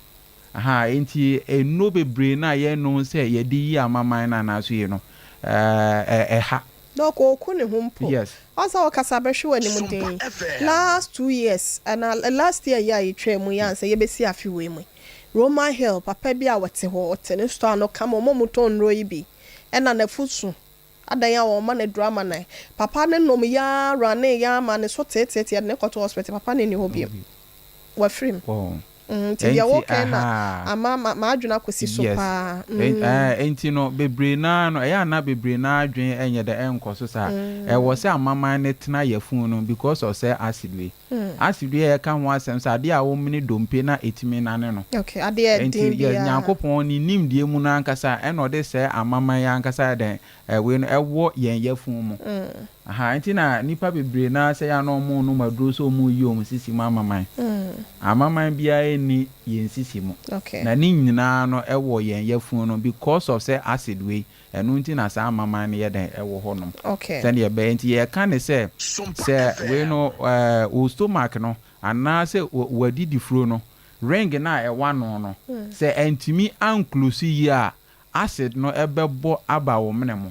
Speaker 3: Ahaa, enti nnuro bebree no a yɛnom sɛ yɛde yi amaman no anaa so ye no, ɛha.
Speaker 2: Doc ɔɔku ne ho mpo.
Speaker 3: Yes.
Speaker 2: Ɔn sɛ ɔkasa bɛhwe w'anim den. Last 2 years anaa last year yi a yɛtwaa mu yi ansa yɛbɛsi afe wei mu yi, Roman Hill papa bi a ɔte hɔ, ɔte ne store ano kama, wɔn a wɔtɔn nnuro yi bi ɛna n'afu so adan a wɔma no aduro ama no. Papa no nom yi ara runee yi ara ma ne so teeteetee yɛde no kɔtoo hospital, papa no nni hɔ bio. Wafiri mu. Nti deɛ
Speaker 3: Enti
Speaker 2: woka yi na
Speaker 3: ahaa.
Speaker 2: ama m'adwene akɔsi so
Speaker 3: Yes.
Speaker 2: paa.
Speaker 3: Enti no bebree no ara no ɛyɛ a na bebree no ara adwene nyɛ dɛ ɛnkɔ so saa. Ɛwɔ sɛ amaman no tena yafunu no because of sɛ acid wei. Acid wei a yɛka ho asɛm sɛ adeɛ a womene dompe na ɛtumi nane no.
Speaker 2: Okay, adeɛ a
Speaker 3: Enti
Speaker 2: ɛden
Speaker 3: yes,
Speaker 2: biara.
Speaker 3: Nyankopɔn ne nimdeɛ mu no ankasa ɛna ɔde sɛɛ amaman yi ankasa yɛ dɛn wei no ɛwɔ yɛn yafunu mu. Ahaa, nti na nnipa bebree no ara sɛ yɛ a na wɔn renom aduro sɛ wɔn reyi wɔn sisi mu amaman. Amaman biara nni yɛn sisi mu. Na ne nyinaa no ɛwɔ yɛn yafunu no because of sɛ acid wei, ɛno nti na saa amaman no yɛ dɛn ɛwɔ hɔ nom. Sɛdeɛ ɛbɛyɛ nti yɛreka no sɛ, sɛ wei no ɛɛ wo stomach no anaa sɛ w'adidifuro no, ring no a ɛwɔ ano no, sɛ antumi anclose yie a, acid no bɛbɔ aba wo mene mu.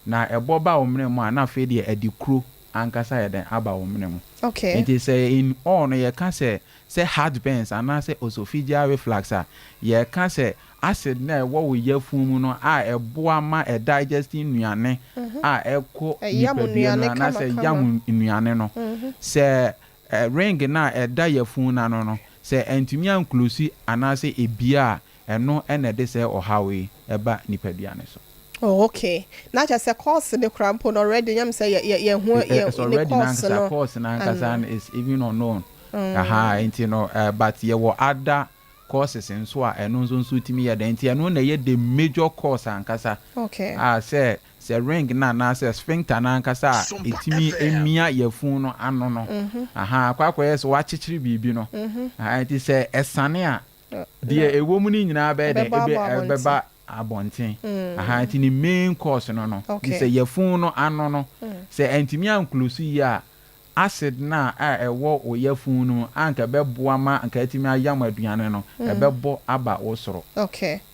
Speaker 3: Na ɛbɔ ba wo mene mu a, na afei deɛ ɛde kuro ankasa ayɛ dɛn aba wo mene mu. Nti sɛ in all no yɛka sɛ sɛ heartburns anaasɛ oesophageal reflux a, yɛka sɛ acid no a ɛwɔ wo yafunu mu no a ɛboa ma ɛdigest nnuane a ɛkɔ
Speaker 2: Ɛyam
Speaker 3: nipadua no
Speaker 2: nnuane
Speaker 3: anaasɛ
Speaker 2: kamakama.
Speaker 3: yam nnuane no. Sɛ ring no a ɛda yafunu no ano no, sɛ antumi anclose anaasɛ ɛbue a, Ɛno na ɛde sɛɛ ɔhaw yi ba nipadua no so.
Speaker 2: Oh okay, na kyerɛ sɛ course no koraa mpo no already nyɛ me sɛ yɛ yɛ yɛhu yɛ
Speaker 3: It's
Speaker 2: ne
Speaker 3: already
Speaker 2: course
Speaker 3: n'ankasa
Speaker 2: no
Speaker 3: course n'ankasa
Speaker 2: ano.
Speaker 3: no is even unknown. Ahaa nti no eh, but yɛwɔ other. causes nso a ɛno nso tumi yɛ dɛn. Nti ɛno na ɛyɛ the major cause ankasa a sɛ ring no anaasɛ sphincter no ankasa a ɛtumi emia yafunu no ano no aha akɔ akɔyɛ sɛ wakyekyere biribi no aha. Nti sɛ ɛsane a, deɛ ɛwɔ mu no nyinaa bɛyɛ dɛn?
Speaker 2: Ɛbɛba abɔ.
Speaker 3: Ɛbɛba abɔnten aha. Nti ne main cause no nti sɛ yafunu no ano no sɛ ɛntumi anclose yie a, acid na a ɛwɔ wo yafunu no mu anka ɛbɛboa ma anka ɛtumi ayam aduane no, ɛbɛbɔ aba wo soro.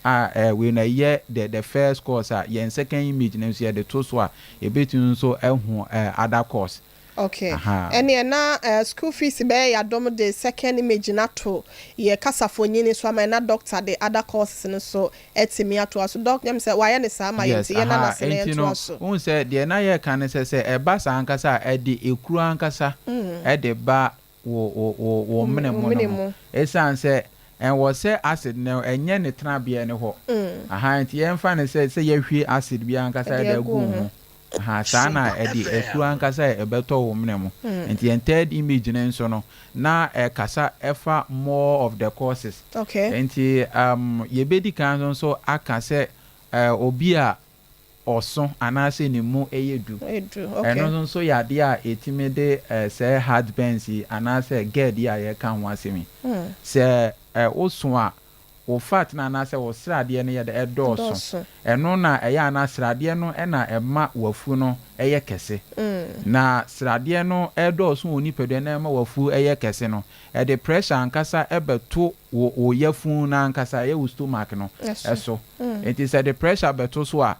Speaker 3: A wei na ɛyɛ the first cause a yɛn second image no nso yɛde to so a, yɛbɛtumi nso ɛho other cause. Aha.
Speaker 2: Ɛneɛ na school fees bɛyɛ yɛadɔm de second image no ato yɛ kasafonyini so ama na doctor de other causes no so atumi atoa so. Doc, nyam sɛ wayɛ ne saa ma yɛn, nti yɛn nana se na
Speaker 3: Nti no
Speaker 2: yɛntoa so.
Speaker 3: Wohu sɛ deɛ na yɛka ne sɛ ɛba saa ankasa a, ɛde ekuro ankasa ɛde ba wo mene mu
Speaker 2: wo mene
Speaker 3: no
Speaker 2: mu.
Speaker 3: Mu ɛsiane sɛ ɛwɔ sɛ acid no ɛnyɛ ne tenabeɛ ne hɔ aha. Nti yɛmfa ne sɛ yɛhwie acid bi ankasa
Speaker 2: ɛde
Speaker 3: ɛde
Speaker 2: agu
Speaker 3: agu
Speaker 2: wo
Speaker 3: wo
Speaker 2: ho.
Speaker 3: ho aha, saa na ɛde ekuro ankasa a ɛbɛtɔ wo mene mu. Nti yɛn third image no nso no na ɛkasa ɛfa more of the causes. Nti yɛbɛdi kan nso aka sɛ obi a ɔso anaasɛ ne mu ɛyɛ du,
Speaker 2: edu, okay.
Speaker 3: ɛno nso yɛ adeɛ a ɛtumi de sɛ heartburns yi anaasɛ GERD yi a yɛka ho asɛm yi. Sɛ woso a, wo fat no anaasɛ wo sradeɛ no yɛ de ɛdɔɔso.
Speaker 2: Dɔɔso.
Speaker 3: Ɛno na ɛyɛ ana sradeɛ no ɛna ɛma wafu no ɛyɛ kɛse. Na sradeɛ no ɛdɔɔso wɔ nipadua na ɛma wafu ɛyɛ kɛse no, ɛde pressure ankasa ɛbɛto wo yafunu no ankasa, ɛyɛ wo stomach no
Speaker 2: ɛso.
Speaker 3: Ɛso nti sɛ de pressure bɛto so a,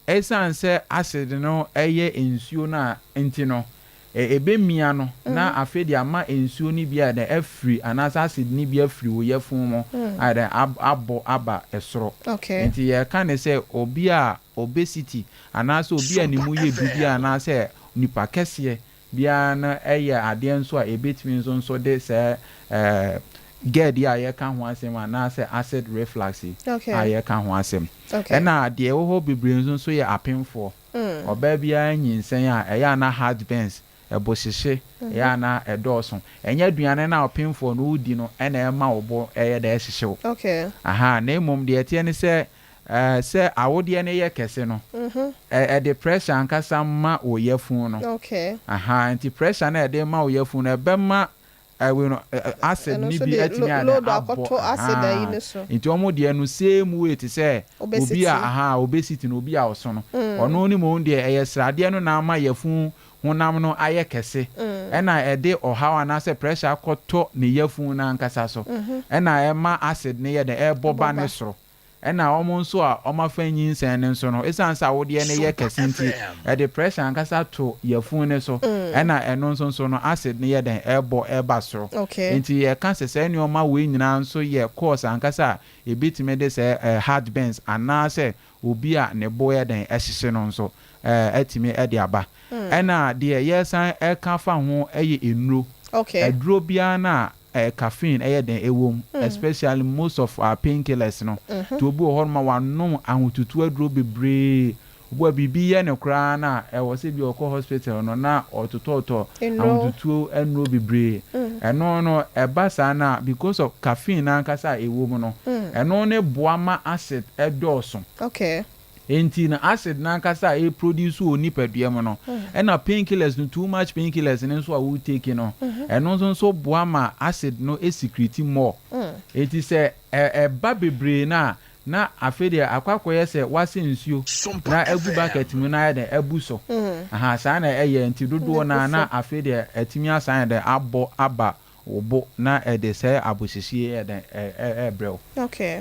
Speaker 3: ɛsiane sɛ acid no ɛyɛ nsuo no a nti no ɛbɛmia no na afei de ama nsuo no bi a dɛ afiri anaasɛ acid no bi afiri wo yafunu mu a dɛ abɔ aba ɛsoro. Nti yɛka ne sɛ obi a obesity anaasɛ obi a ne mu yɛ du bi anaasɛ nipa kɛseɛ biara no, ɛyɛ adeɛ nso a ebetumi nso de sɛ GERD yi a yɛka ho asɛm anaasɛ acid reflux yi a yɛka ho asɛm. Ɛna deɛ ɛwɔ hɔ bebree nso yɛ apemfoɔ. Ɔbaa biara nyinsɛn a, ɛyɛ ana heartburns, ɛbo hyehye, ɛyɛ ana ɛdɔɔso. Ɛnyɛ aduane no a ɔpemfoɔ no wodi no ɛna ɛma wo bo ɛyɛ dɛ ɛhyehye wo aha, na mmom deɛ ɛteɛ ne sɛ sɛ awodeɛ no yɛ kɛse no, ɛde pressure ankasa ma wo yafunu no. Aha, nti pressure no a ɛde ma wo yafunu no ɛbɛma ɛwei no acid
Speaker 2: ɛno
Speaker 3: ni
Speaker 2: nso
Speaker 3: bi
Speaker 2: de
Speaker 3: atumi ayɛ
Speaker 2: load
Speaker 3: dɛ abɔ
Speaker 2: akɔto acid ayi ne so.
Speaker 3: Nti wɔn deɛ no same way te sɛ obi
Speaker 2: Obesity.
Speaker 3: a aha obesity no, obi a ɔso no, ɔno ne mu deɛ ɛyɛ sradeɛ no na ama yafunu honam no ayɛ kɛse, ɛna ɛde ɔhaw anaasɛ pressure akɔtɔ ne yafunu no ankasa so, ɛna ɛma acid no yɛ dɛ ɛbɔ ba ne
Speaker 2: ba.
Speaker 3: soro. Ɛna wɔn nso a wɔn afa nyinsɛn no nso no, ɛsiane sɛ awodeɛ no yɛ kɛse nti, ɛde pressure ankasa to yafunu no so, ɛna ɛno nso no acid no yɛ dɛn ɛbɔ ɛba soro. Nti yɛka sɛ sɛ nneɛma wei nyinaa nso yɛ cause ankasa a ebitumi de sɛ heartburns anaasɛ obi a ne bo yɛ dɛn ɛhyehye no nso ɛtumi ɛde aba. Ɛna deɛ yɛsan ɛka fa ho ɛyɛ nnuro. Aduro biara na caffeine ɛyɛ den ɛwɔ mu, especially most of our painkillers no. Nti obi wɔ hɔ nom a wanom ahotutu aduro bebree, obi a biribi yɛ ne koraa na ɛwɔ sɛ bi ɔkɔ hospital no na ɔtotɔtɔ
Speaker 2: Nnuro.
Speaker 3: Ahotutuo nnuro bebree. Ɛno no ɛba saa na because of caffeine n'ankasa a ɛwɔ mu no, ɛno ne boa ma acid ɛdɔɔso. Nti na acid n'ankasa a ɛproduce wɔ nipadua mu no, ɛna painkillers no, too much painkillers no nso a wotake no, ɛno nso boa ma acid no esecrete more. Eti sɛ ɛba bebree na afei deɛ akɔ akɔyɛ sɛ wase nsuo na egu bucket mu na ayɛ dɛ ɛbu so aha. Saa na ɛyɛ. Nti dodoɔ na afei deɛ ɛtumi asan yɛ dɛ abɔ aba wo bo na ɛde sɛ abohyehye yɛ dɛ ɛ ɛ ɛbrɛw.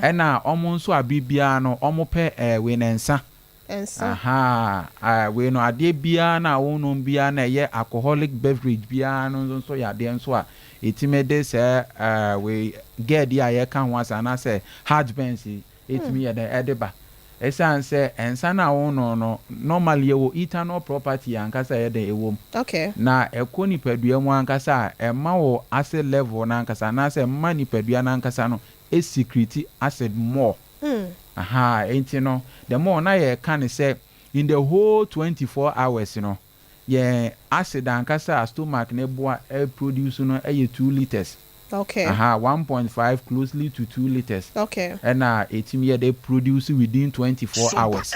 Speaker 3: Ɛna ɔmo nso a biribiara no ɔmo pɛ wei ne nsa.
Speaker 2: Nsa.
Speaker 3: Aha, wei no adeɛ biara na wonom biara na ɛyɛ alcoholic beverage biara no nso yɛ adeɛ nso a ɛtumi de sɛ wei GERD yi a yɛka ho asa anaasɛ heartburns yi ɛtumi yɛ dɛ ɛde ba, ɛsiane sɛ nsa no a wonom no, normally yɛwɔ ethanol property ankasa yɛ dɛ ɛwɔ mu. Na ɛkɔ nipadua mu ankasa a, ɛma wɔ acid level no ankasa anaasɛ ɛma nipadua no ankasa no ɛsecrete acid more. Aha, enti no the more na yɛka ne sɛ in the whole 24 hours no, yɛn acid ankasa a stomach ne boa ɛproduce no ɛyɛ 2 litres.
Speaker 2: Okay.
Speaker 3: Aha, 1.5 closely to 2 litres ɛna ɛtumi yɛ de produce within 24 hours.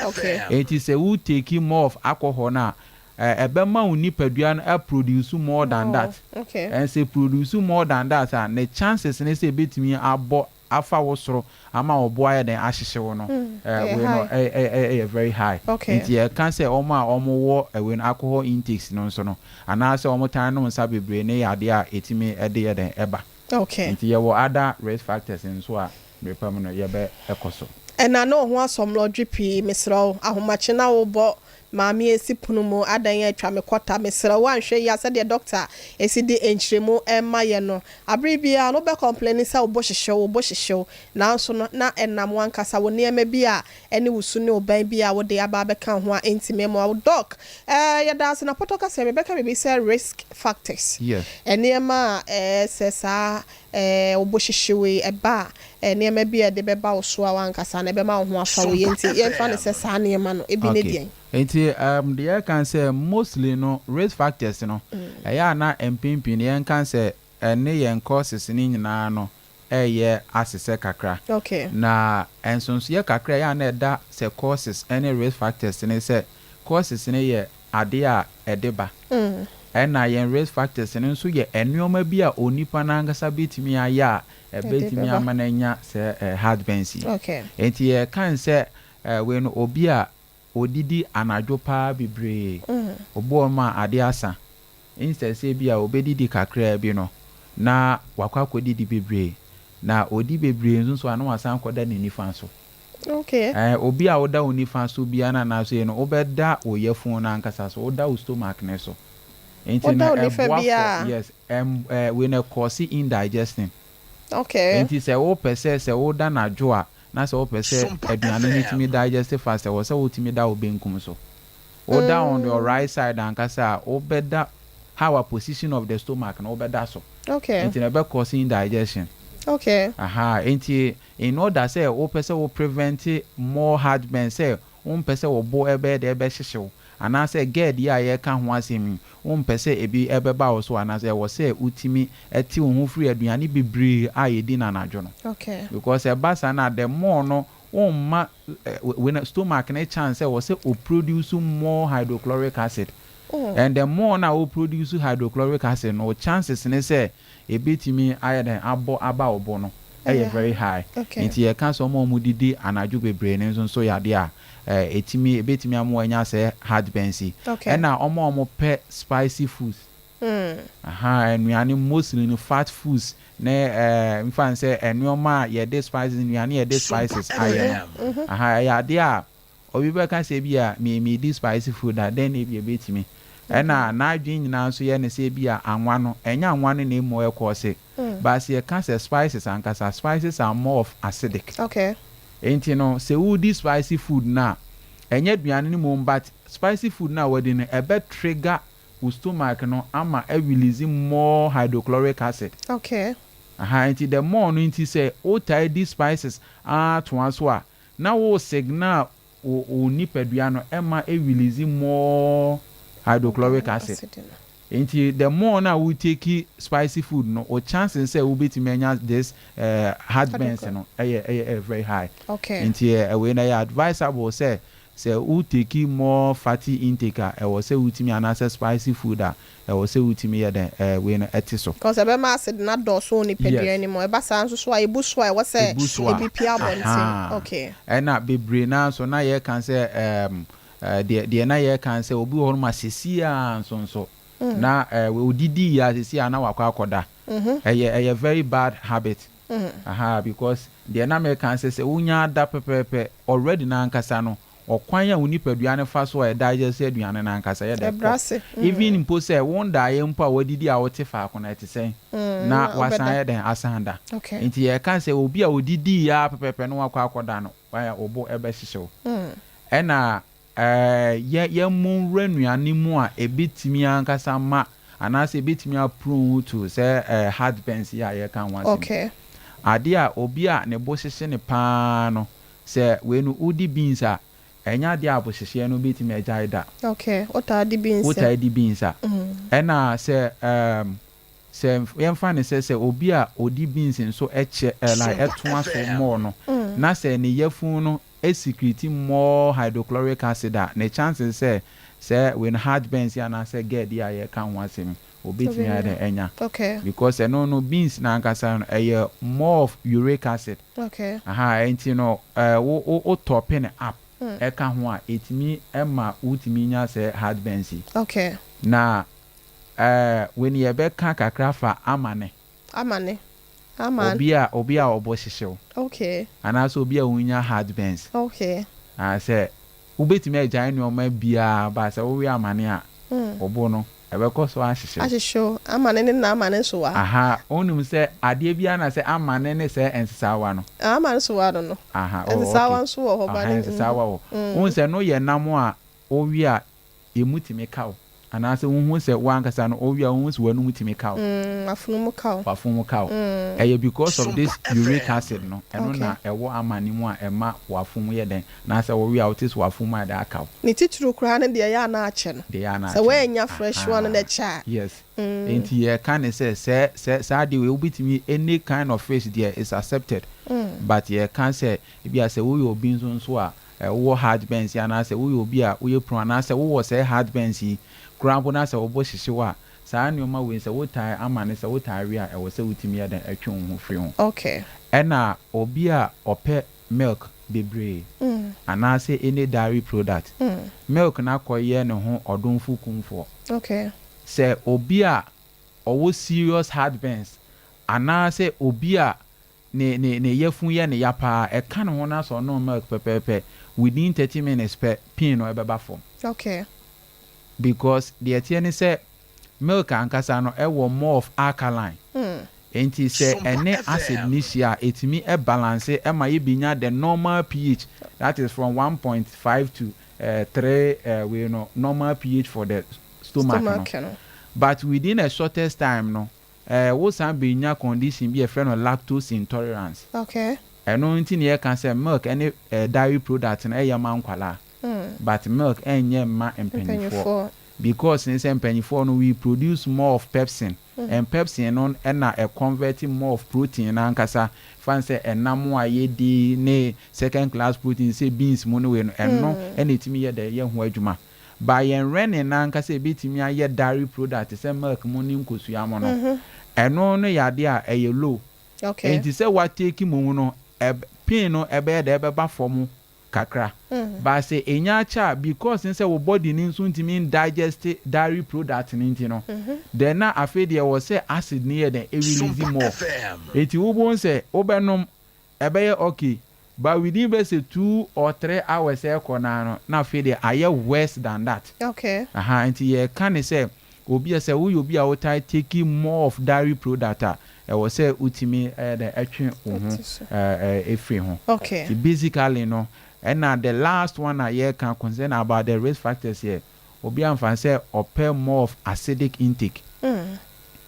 Speaker 3: Enti sɛ wo take more of alcohol no a, ɛbɛma wo nipadua no produce more than that. And sɛ produce more than that a, ne chances ne sɛ ɛbɛtumi abɔ afa wo soro ama wo bo ayɛ den ahyehye wo no, wei no ɛyɛ very high. Nti yɛka sɛ wɔn a wɔwɔ wei no, alcohol intakes no nso no, anaasɛ wɔn tan nom nsa bebree ne yɛ adeɛ a ɛtumi ɛde yɛ den ɛba. Nti yɛwɔ other risk factors nso a mmerɛ mu no yɛbɛ ɛkɔ so.
Speaker 2: Ɛna ne wo ho asɔmlɔdwe pii, mesrɛ wo, ahomakye na wobɔ maame esi pono mu adan atwa me kɔta. Mesrɛ wo, anhwɛ yi a, sɛdeɛ doctor esi de nkyerɛmu ɛma yɛ no, abere biara no wobɛ complain sɛ wobɔ hyehyew, wobɔ hyehyew, nanso no na ɛnam wankasa wo nneɛma bi a ɛne wo su ne wo ban bi a wode aba abɛka ho a ɛntumi mmoa wo. Doc, yɛda ase na pɔtɔ kasa mebɛka biribi sɛ risk factors. Nneɛma a sɛ saa wobɔ hyehyew yi ɛba a, nneɛma bi a ɛde bɛba wo so a wankasa na ɛbɛma wo ho afa wo yɛ, nti yɛmfa no sɛ saa nneɛma no ebi ne deɛn?
Speaker 3: Nti deɛ yɛka sɛ mostly no, risk factors no, ɛyɛ a na mpempem yɛnka sɛ ɛne yɛn causes ne nyinaa no ɛyɛ asesɛ kakra. Na nsonsoyɛ kakra ɛyɛ a na ɛda sɛ causes ɛne risk factors ne sɛ causes ne yɛ adeɛ a ɛde ba, ɛna yɛn risk factors no nso yɛ nneɛma bi a onipa n'ankasa bɛtumi ayɛ a ɛbɛtumi ama no anya sɛ heartburns yi. Nti yɛka sɛ wei no, obi a odidi anadwo paa bebree, obi wɔ mu a ade asa, instead sɛ bi a obɛdidi kakraa bi no, na wakɔ akɔdidi bebree, na odi bebree nso so a, na wasan kɔda ne nifa so. Obi a woda wo nifa so biara na anaasɛ yi no, wobɛda wo yafunu no ankasa so, woda wo stomach ne so, nti no ɛboa for, yes, wei no cause indigestion. Nti sɛ wopɛ sɛ woda n'adwo a, na sɛ wopɛ sɛ aduane no tumi digest fast, ɛwɔ sɛ wotumi da wo benkum so. Woda on your right side ankasa a, wobɛda how a position of the stomach no wobɛda so. Nti na ɛbɛ cause indigestion. Aha, nti in order sɛ wopɛ sɛ wo prevent more heartburn, sɛ wompɛ sɛ wo bo ɛbɛyɛ deɛ ɛbɛhyehyew anaasɛ GERD yi a yɛka ho asɛm yi, wompɛ sɛ ebi ɛbɛba wo so, anaasɛ ɛwɔ sɛ wotumi ɛte wo ho firi aduane bebree a yɛdi no anadwo no. Because ɛba saa na the more no womma when stomach ne chance sɛ wɔ sɛ o produce more hydrochloric acid, and the more na o produce hydrochloric acid no, chances ne sɛ ebetumi ayɛ dɛn abɔ aba wo bo no ɛyɛ very high. Nti yɛka sɛ ɔmo a ɔmo didi anadwo bebree ne nso yɛ adeɛ a etimi ebetumi ama wɔanya sɛ heartburn si. Ɛna ɔmo a ɔmo pɛ spicy foods, aha, nnuane mostly no fat foods ne nfa sɛ nneɛma a yɛde spices, nnuane yɛde spices ayɛ no, aha, ɛyɛ adeɛ a obi bɛka sɛ bi a mi di spicy food a, den na ebi ebetumi, ɛna n'adwene nyinaa nso yɛ ne sɛ bi a anwa no, ɛnyɛ anwa no na emu ɛkɔɔ se baasi. Yɛka sɛ spices ankasa, spices are more of acidic. Nti no sɛ wodi spicy food na ɛnyɛ aduane no mu, but spicy food na wɔdi no ɛbɛ trigger wo stomach no ama ɛ release more hydrochloric acid. Aha, nti the more no, nti sɛ wotaa di spices atoa so a, na wo signal wo nipadua no ɛma ɛ release more hydrochloric acid. Nti the more na wo take spicy food no, o chances sɛ wobɛtumi anya this heartburns no ɛyɛ very high. Nti ɛwei na ɛyɛ advisable sɛ wo take more fatty intake a, ɛwɔ sɛ wotumi, anaasɛ spicy food a, ɛwɔ sɛ wotumi yɛ dɛn wei no ɛte so.
Speaker 2: Because ɛbɛma acid na dɔɔso wɔ nipadua no mu. Ɛba saa nso so a, ebu so a, ɛwɔ sɛ
Speaker 3: ebu so a,
Speaker 2: ebi pia abɔnten.
Speaker 3: Ɛna bebree naa nso na yɛka sɛ deɛ na yɛka sɛ obi wɔ hɔ nom a sisi a nso na odidi yɛ asisi a na wakɔ akɔda, ɛyɛ very bad habit. Aha, because deɛ na mɛka sɛ wonya ada pɛpɛɛpɛ already na ankasa no, ɔkwan a wo nipadua no fa so a ɛdigest aduane no ankasa yɛ dɛ kɔ. Even mpo sɛ wo ndaeɛ mpo a wadidi a wote faako no, ɛte sɛn na wasan yɛ dɛn asan da? Nti yɛka sɛ obi a odidi yɛ pɛpɛɛpɛ no wakɔ akɔda no, wayɛ ɔbo ɛbɛhyehyɛw. Ɛna yɛ yɛmmɔ nwura nnuane mu a ebetumi ankasa ma anaasɛ ebetumi aprone to sɛ heartburns yi a yɛka ho asɛm. Adeɛ a obi a ne bo hyehye ne paa no, sɛ wei no wodi beans a, ɛnyɛ adeɛ a abohyehyeɛ no betumi agyae da.
Speaker 2: Okay, wotaa di beans.
Speaker 3: Wotaa di beans a, ɛna sɛ Sɛ yɛmfa no sɛ sɛ obi a ɔdi beans nso kyɛ ɛ like ɛtoa so more no, na sɛ ne yafunu no secrete more hydrochloric acid a, ne chances sɛ sɛ wei no heartburns yi anaasɛ GERD yi a yɛreka ho asɛm yi, obetumi ayɛ dɛn anya. Because ɛno no beans no ankasa no ɛyɛ more of uric acid. Aha, ɛnti no ɛ wo wo wo top no up ɛka ho a, ɛtumi ma wotumi nya sɛ heartburns yi. Na Ɛɛ, wei no yɛbɛka kakra fa amane.
Speaker 2: Amane. Aman.
Speaker 3: Obi a, obi a ɔbɔ hyehyew.
Speaker 2: Okay.
Speaker 3: Anaasɛ obi a onya heart burns.
Speaker 2: Okay.
Speaker 3: Ah, sɛ wobɛtumi agyae nneɛma biara but sɛ wowe amane a, wo bo no, ɛbɛkɔ so ahyehyew.
Speaker 2: Ahyehyew. Amane ne n'amane nso wa.
Speaker 3: Aha, wonim sɛ adeɛ biara na sɛ amane ne sɛ nsesaawa no.
Speaker 2: Ah, amane nso wa no no.
Speaker 3: Aha, oh, okay.
Speaker 2: Nsesaawa nso wɔ hɔ ba
Speaker 3: ne. Aha, nsesaawa wɔ. Wohu sɛ ɛno yɛ nam a wowe a emu tumi ka wo, anaasɛ wohu sɛ wo ankasa no wowe a wohu sɛ w'anum tumi ka wo.
Speaker 2: W'afono mu ka wo.
Speaker 3: W'afono mu ka wo. Ɛyɛ because of this uric acid no, ɛno na ɛwɔ amane mu a ɛma w'afono mu yɛ dɛn, anaasɛ wowe a wote sɛ w'afono mu ayɛ dɛn aka wo.
Speaker 2: Ne titiriw koraa ne deɛ ɛyɛ a na akyɛ no.
Speaker 3: Deɛ ɛyɛ a na
Speaker 2: Sɛ
Speaker 3: akyɛ no.
Speaker 2: woannya fresh one no na ɛkyɛ a.
Speaker 3: Yes. Enti yɛka no sɛ sɛ sɛ saa adeɛ wei wobɛtumi any kind of fish deɛ is accepted but yɛka sɛ ebia sɛ woyɛ obi nso nso a wowɔ heartburns yi anaasɛ woyɛ obi a woyɛ prone anaasɛ wowɔ sɛɛ heartburns yi koraa mpo na sɛ wo bo hyehye wo a, saa nnoɔma wei sɛ wotaa ama no sɛ wotaa we a ɛwɔ sɛ wotumi yɛ dɛn twe wo ho firi ho.
Speaker 2: Okay.
Speaker 3: Ɛna obi a ɔpɛ milk bebree anaasɛ any dairy product, milk no akɔyɛ ne ho ɔdomfo kumfoɔ.
Speaker 2: Okay.
Speaker 3: Sɛ obi a ɔwɔ serious heartburns anaasɛ obi a ne ne ne yafunu yɛ no ya paa, ɛka ne ho na sɛ ɔnom milk pɛpɛɛpɛ, within 30 minutes pɛ, pain no ɛbɛba fam.
Speaker 2: Okay.
Speaker 3: Because deɛ ɛteɛ ne sɛ, milk ankasa no ɛwɔ more of alkaline. Enti sɛ ɛne acid no hyia a, ɛtumi balance ma yɛbɛnya the normal pH, that is from 1.5 to 3 wei no, normal pH for the stomach no.
Speaker 2: Stomach no.
Speaker 3: But within a shortest time no, wo san benya condition bi a yɛfrɛ no lactose intolerance.
Speaker 2: Okay.
Speaker 3: Ɛno nti na yɛka sɛ milk ne dairy product no ɛyɛ ma nkwadaa but milk ɛnyɛ mma mpanyinfoɔ because ne sɛ mpanyinfoɔ no we produce more of pepsin and pepsin no na ɛ convert more of protein no ankasa fa no sɛ ɛnam a yɛdi ne second class protein sɛ beans mu ne wei no ɛno na ɛtumi yɛ dɛ yɛ ho adwuma. But yɛn rennin no ankasa a ɛbɛtumi ayɛ dairy product te sɛ milk mu ne nkosua mu no, ɛno no yɛ adeɛ a ɛyɛ low. Enti sɛ wa take mmom no, pain no ɛbɛyɛ dɛ ɛbɛba fam kakra. But sɛ ɛnya akyɛ a, because ne sɛ wo body no nso ntumi ndigest dairy product no nti no, then na afei deɛ ɛwɔ sɛ acid no yɛ dɛn, ɛrelease more. Enti wobɛhu sɛ wobɛnom Ɛbɛyɛ ok but within bɛ sɛ 2 or 3 hours ɛɛkɔ no ara no na afei deɛ ayɛ worse than that. Ahaa nti yɛɛka ne sɛ obi a sɛ woyɛ obi a wotae take more of dairy product a ɛwɔ sɛ wotumi ɛyɛ dɛn ɛtwe wo ho ɛfiri ho. Nti basically no ɛna the last one a yɛɛka concern about the risk factors yɛ obi a nfa sɛ ɔpɛ more of acidic intake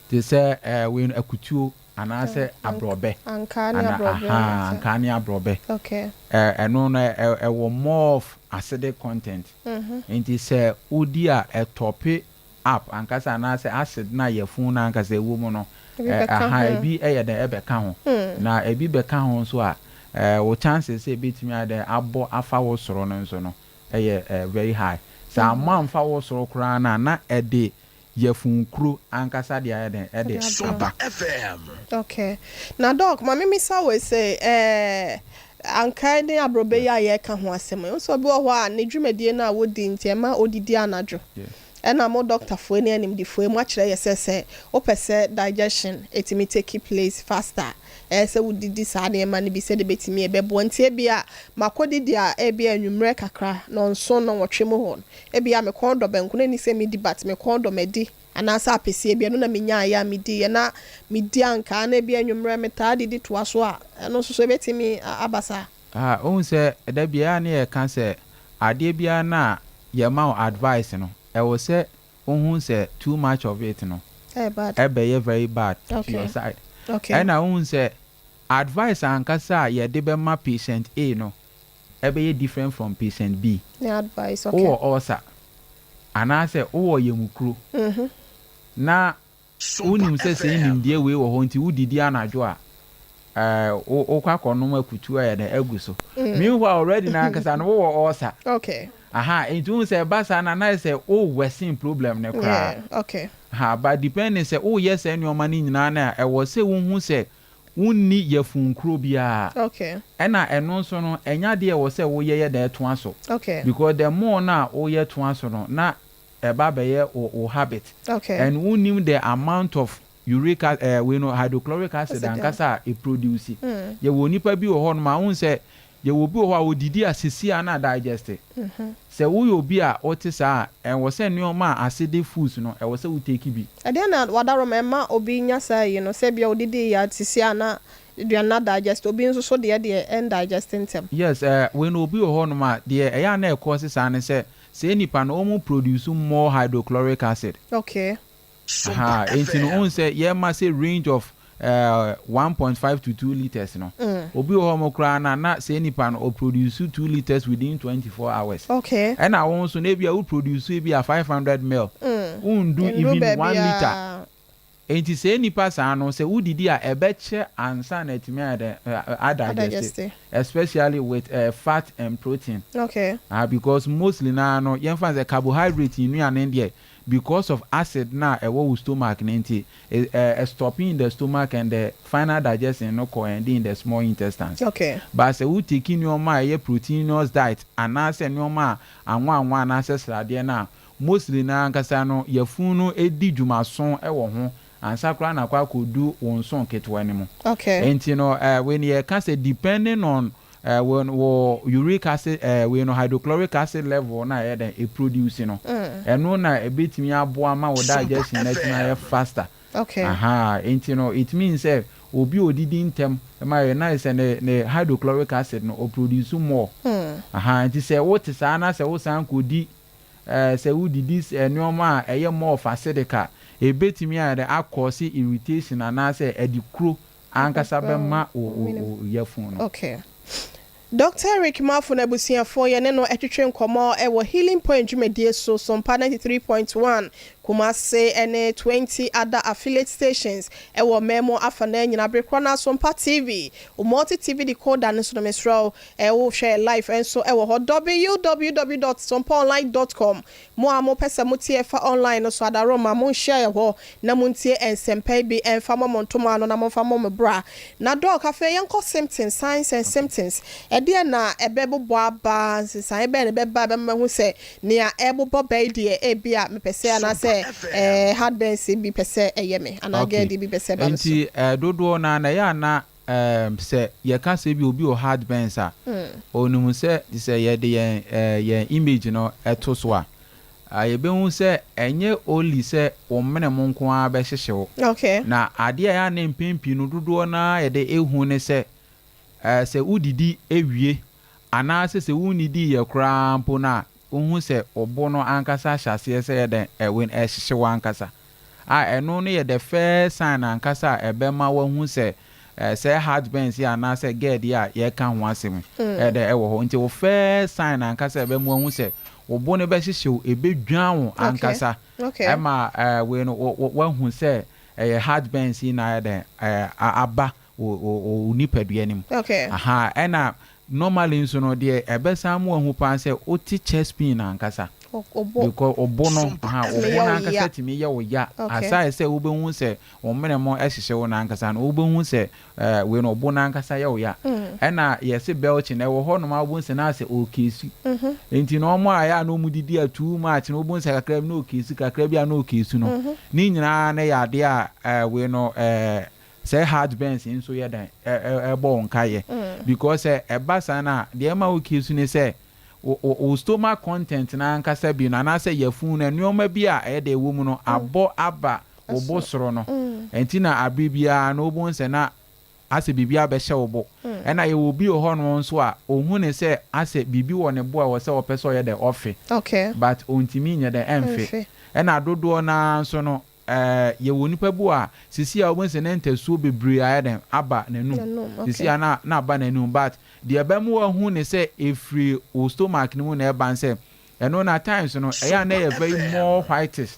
Speaker 3: te sɛ ɛɛ wei no akutuo Anaasɛ aborɔbɛ.
Speaker 2: Ankaa ne
Speaker 3: Ana
Speaker 2: aborɔbɛ.
Speaker 3: ahaa, ankaa ne aborɔbɛ.
Speaker 2: Okay.
Speaker 3: Ɛ, ɛno no ɛ, ɛwɔ more of acidic content. Nti sɛ wodi a, ɛtɔpe up ankasa anaasɛ acid no a yafunu no ankasa ɛwɔ mu no,
Speaker 2: Ebi
Speaker 3: ɛ,
Speaker 2: bɛka
Speaker 3: ahaa,
Speaker 2: ho.
Speaker 3: ebi yɛ dɛn, ɛbɛka ho. Na ebi bɛka ho nso a, ɛ, wo chances sɛ ɛbɛtumi ayɛ dɛn abɔ afa wo soro no nso no yɛ, ɛ, very high. Sɛ ammɔ amfa wo soro koraa no a, na ɛde Yafunkuro ankasa de ayɛ dɛn? Ɛde aba.
Speaker 2: Ok. Na doc, ma me misa wo se, eh, ankae ne abrɔbɛ yi a yɛreka ho asɛm yi, wohu sɛ obi wɔ hɔ a ne dwumadie no a wodi nti ɛma odidi anadwo. Ɛna mo dɔktafoɔ ne animdefoɔ yi moakyerɛ yɛ sɛ sɛ wopɛ sɛ digestion ɛtumi take place faster a, ɛyɛ sɛ wodidi saa nneɛma no bi sɛdeɛ ɛbɛtumi ɛbɛboa. Nti ebia makɔdidi a ebia anwummerɛ kakra, nnɔnson, nnɔnwɔtwe mu hɔ no, Ebia me kɔn dɔ banku na ɛnni sɛ medi but me kɔn dɔ madi anaasɛ apɛsie bi ɛno na menyaeɛ a mediiɛ na medi ankaa na ebia anwummerɛ metaa didi toa so a ɛno nso so ɛbɛtumi aba saa?
Speaker 3: Ah, wohu sɛ da biara na yɛka sɛ adeɛ biara no a yɛma wo advice no, ɛwɔ sɛ wohu sɛ too much of it no
Speaker 2: Ɛyɛ bad.
Speaker 3: ɛbɛyɛ very bad to
Speaker 2: Okay.
Speaker 3: your side.
Speaker 2: Okay.
Speaker 3: Ɛna wohu sɛ advice ankasa a yɛde bɛma patient A no, ɛbɛyɛ different from patient B.
Speaker 2: Ne advice okay.
Speaker 3: Wowɔ ulcer anaasɛ wowɔ yamukuro na Wonim sɛ sɛi nimdeɛ wei wɔ hɔ nti wodidi anadwo a, eh, wokɔ akɔnom akutu ayɛ dɛn agu so. Meanwhile already no ankasa no wowɔ ulcer. Aha, nti wohu sɛ ɛba saa no a na ayɛ sɛ wo worsen problem no koraa. Aha, but depending sɛ woyɛ saa nneɛma no nyinaa no a, ɛwɔ sɛ wohu sɛ wonni yafunkuro biara. Ɛna ɛno nso no, ɛnyɛ adeɛ a ɛwɔ sɛ woyɛ yɛ dɛn toa so. Because the more no a woyɛ toa so no, na ɛba bɛyɛ wo habit. And wonnim the amount of uric eh, wei no, hydrochloric acid ankasa a ɛproduce. Yɛwɔ nnipa bi wɔ hɔnom a, wohu sɛ yɛwɔ obi wɔ hɔ a ɔdidi a seesei a na adigest. Sɛ woyɛ obi a wote saa a, ɛwɔ sɛ nneɛma a acidic foods no, ɛwɔ sɛ wo take bi.
Speaker 2: Ɛdeɛn na wadaroma ɛma obi nya saa yi no, sɛ ebia odidi yɛ a seesei a na aduane no adigest, obi nso so deɛ deɛ ɛndigest ntɛm?
Speaker 3: Yes, eh, wei no obi wɔ hɔnom a, deɛ ɛyɛ a na ɛcause saa ne sɛ, saa nipa no wɔn produce more hydrochloric acid. Aha, enti no wohu sɛ yɛma sɛ range of 1.5 to 2 litres no. Obi wɔ hɔ mo koraa na na saa nipa no ɔproduce 2 litres within 24 hours. Ɛna wo nso no ebia wo produce ebia 500 ml. Wondu
Speaker 2: Nduru
Speaker 3: even 1 litre.
Speaker 2: baabiara.
Speaker 3: Enti saa nipa saa no sɛ wodidi a ɛbɛkyɛ ansa na atumi ayɛ dɛn adigest
Speaker 2: Adigest.
Speaker 3: Especially with fat and protein. Ah, because mostly naa no yɛmfa no sɛ carbohydrate nnuane deɛ, because of acid na ɛwɔ wo stomach no nti, stopping in the stomach and the final digestion no kɔ end in the small intestines. But sɛ wo take nneɛma a ɛyɛ proteinous diet anaasɛ nneɛma a anwa anwa anaasɛ sradeɛ no a, mostly no ankasa no yafunu no di dwumaso wɔ ho ansa koraa na akɔ akɔdu wo nson ketewa no mu. Nti no wei no yɛka sɛ depending on wɔ uric acid, wei no hydrochloric acid level na ɛyɛ dɛn ɛproduce no, ɛno na ɛbɛtumi aboa ma wo digestion no atumi ayɛ faster. Aha, nti no it means sɛ obi a odidi ntɛm ma yɛ na sɛ ne hydrochloric acid no ɔproduce more. Aha, nti sɛ wote saa na sɛ wosan kɔdi sɛ wodidi nneɛma a ɛyɛ more of acidic a, ɛbɛtumi ayɛ dɛ acause irritation anaasɛ ɛde kuro ankasa bɛma wo yafunu no.
Speaker 2: Okay. Dr. Eric Mafo na abusuafoɔ yɛne no atwitwe nkɔmmɔ ɛwɔ Healing Point dwumadie so, Sompa 93.1 Kumase ne 20 other affiliate stations ɛwɔ mɛmo afa na nyina bere korɔ na Sompa TV, multi TV decoder no so no, mesrɛ wo, ɛwohwɛ live nso ɛwɔ hɔ, www.sompaonline.com. Mo a mopɛ sɛ motie fa online no so, adaroma monhyia yɛ hɔ na montie nsɛmpa bi ɛmfa mɔ mo ntoma ano na momfa mɔ mo bra. Na Doc, afei yɛnkɔ symptoms, signs and symptoms. Ɛdeɛ na ɛbɛbobɔ aba, nsesaeɛ bɛn na ɛbɛba ɛbɛma mahu sɛ nea ɛbobɔ bɛyi deɛ, ebi a mepɛ sɛ anaasɛ heartburns bi pɛ sɛ ɛyɛ me anaa GERD bi pɛ sɛ ɛba me so?
Speaker 3: Nti dodoɔ no na ɛyɛ ana sɛ yɛka sɛ bi obi wɔ heartburns a, onim sɛ sɛ yɛde yɛn image no ɛto so a, yɛbɛhu sɛ ɛnyɛ only sɛ wo mene mu nko ara bɛhyehye wo. Na adeɛ a ɛyɛ ana mpɛn pii no dodoɔ no ara yɛde ehu ne sɛ sɛ wodidi ewie anaasɛ sɛ wonnidi yɛ koraa mpo no a, wohu sɛ ɔbo no ankasa ahyɛ aseɛ sɛ yɛ dɛn ɛwe ɛhyehye wo ankasa a, ɛno no yɛ the first sign ankasa a ɛbɛma wahu sɛ sɛ heartburns yi anaasɛ GERD yi a yɛka ho asɛm ɛdɛ ɛwɔ hɔ. Nti wo first sign ankasa ɛbɛma wahu sɛ wo bo no bɛhyehye wo, ɛbɛdwan wo ankasa ɛma wei no wahu sɛ ɛyɛ heartburns yi na ayɛ dɛn aba wo nipadua no mu. Aha, ɛna normally nso no deɛ ɛbɛsan mu ahu paa sɛ wote chest pain ankasa. Because ɔbo no, aha, ɔbo no ankasa tumi yɛ wo ya. Aside sɛ wobɛhu sɛ wo mene mo ɛhyehyɛ wo no ankasa no, wobɛhu sɛ wei no ɔbo no ankasa yɛ wo ya. Ɛna yɛse belching ɛwɔ hɔ nom a, wobɛhu sɛ na asɛ ɔɔkɛsu. Nti na ɔmo a ɛyɛ a na ɔmo didi a too much no, wobɛhu sɛ kakra bi na ɔɔkɛsu, kakra bi a na ɔɔkɛsu no. Ne nyinaa no yɛ adeɛ a wei no sɛ heartburns nso yɛ dɛn ɛbɔ wo nkayɛ. Because sɛ ɛba saa no a, deɛ ɛma wo kɛsu ne sɛ wo stomach content no ankasa bi no anaasɛ yafunu no nneɛma bi a ɛyɛ dɛ ɛwɔ mu no abɔ aba wo bo soro no. Nti na abere biara no wobɛhu sɛ na asɛ biribi abɛhyɛ wo bo. Ɛna yɛwɔ obi wɔ hɔnom nso a ohun ne sɛ asɛ biribi wɔ ne bo a ɛwɔ sɛ ɔpɛ sɛ ɔyɛ dɛ ɔfe. But ontumi nyɛ dɛ ɛmfe. Ɛna dodoɔ naa nso no yɛwɔ nipa bi wɔ a sisi a wobɛhu sɛ ne ntasuo bebree ayɛ dɛn aba n'anum. Sisi a na aba n'anum, but deɛ ɛbɛma wahu ne sɛ efiri wo stomach no mu na ɛba n sɛ ɛno na times no ɛyɛ a na ɛyɛ very more whitish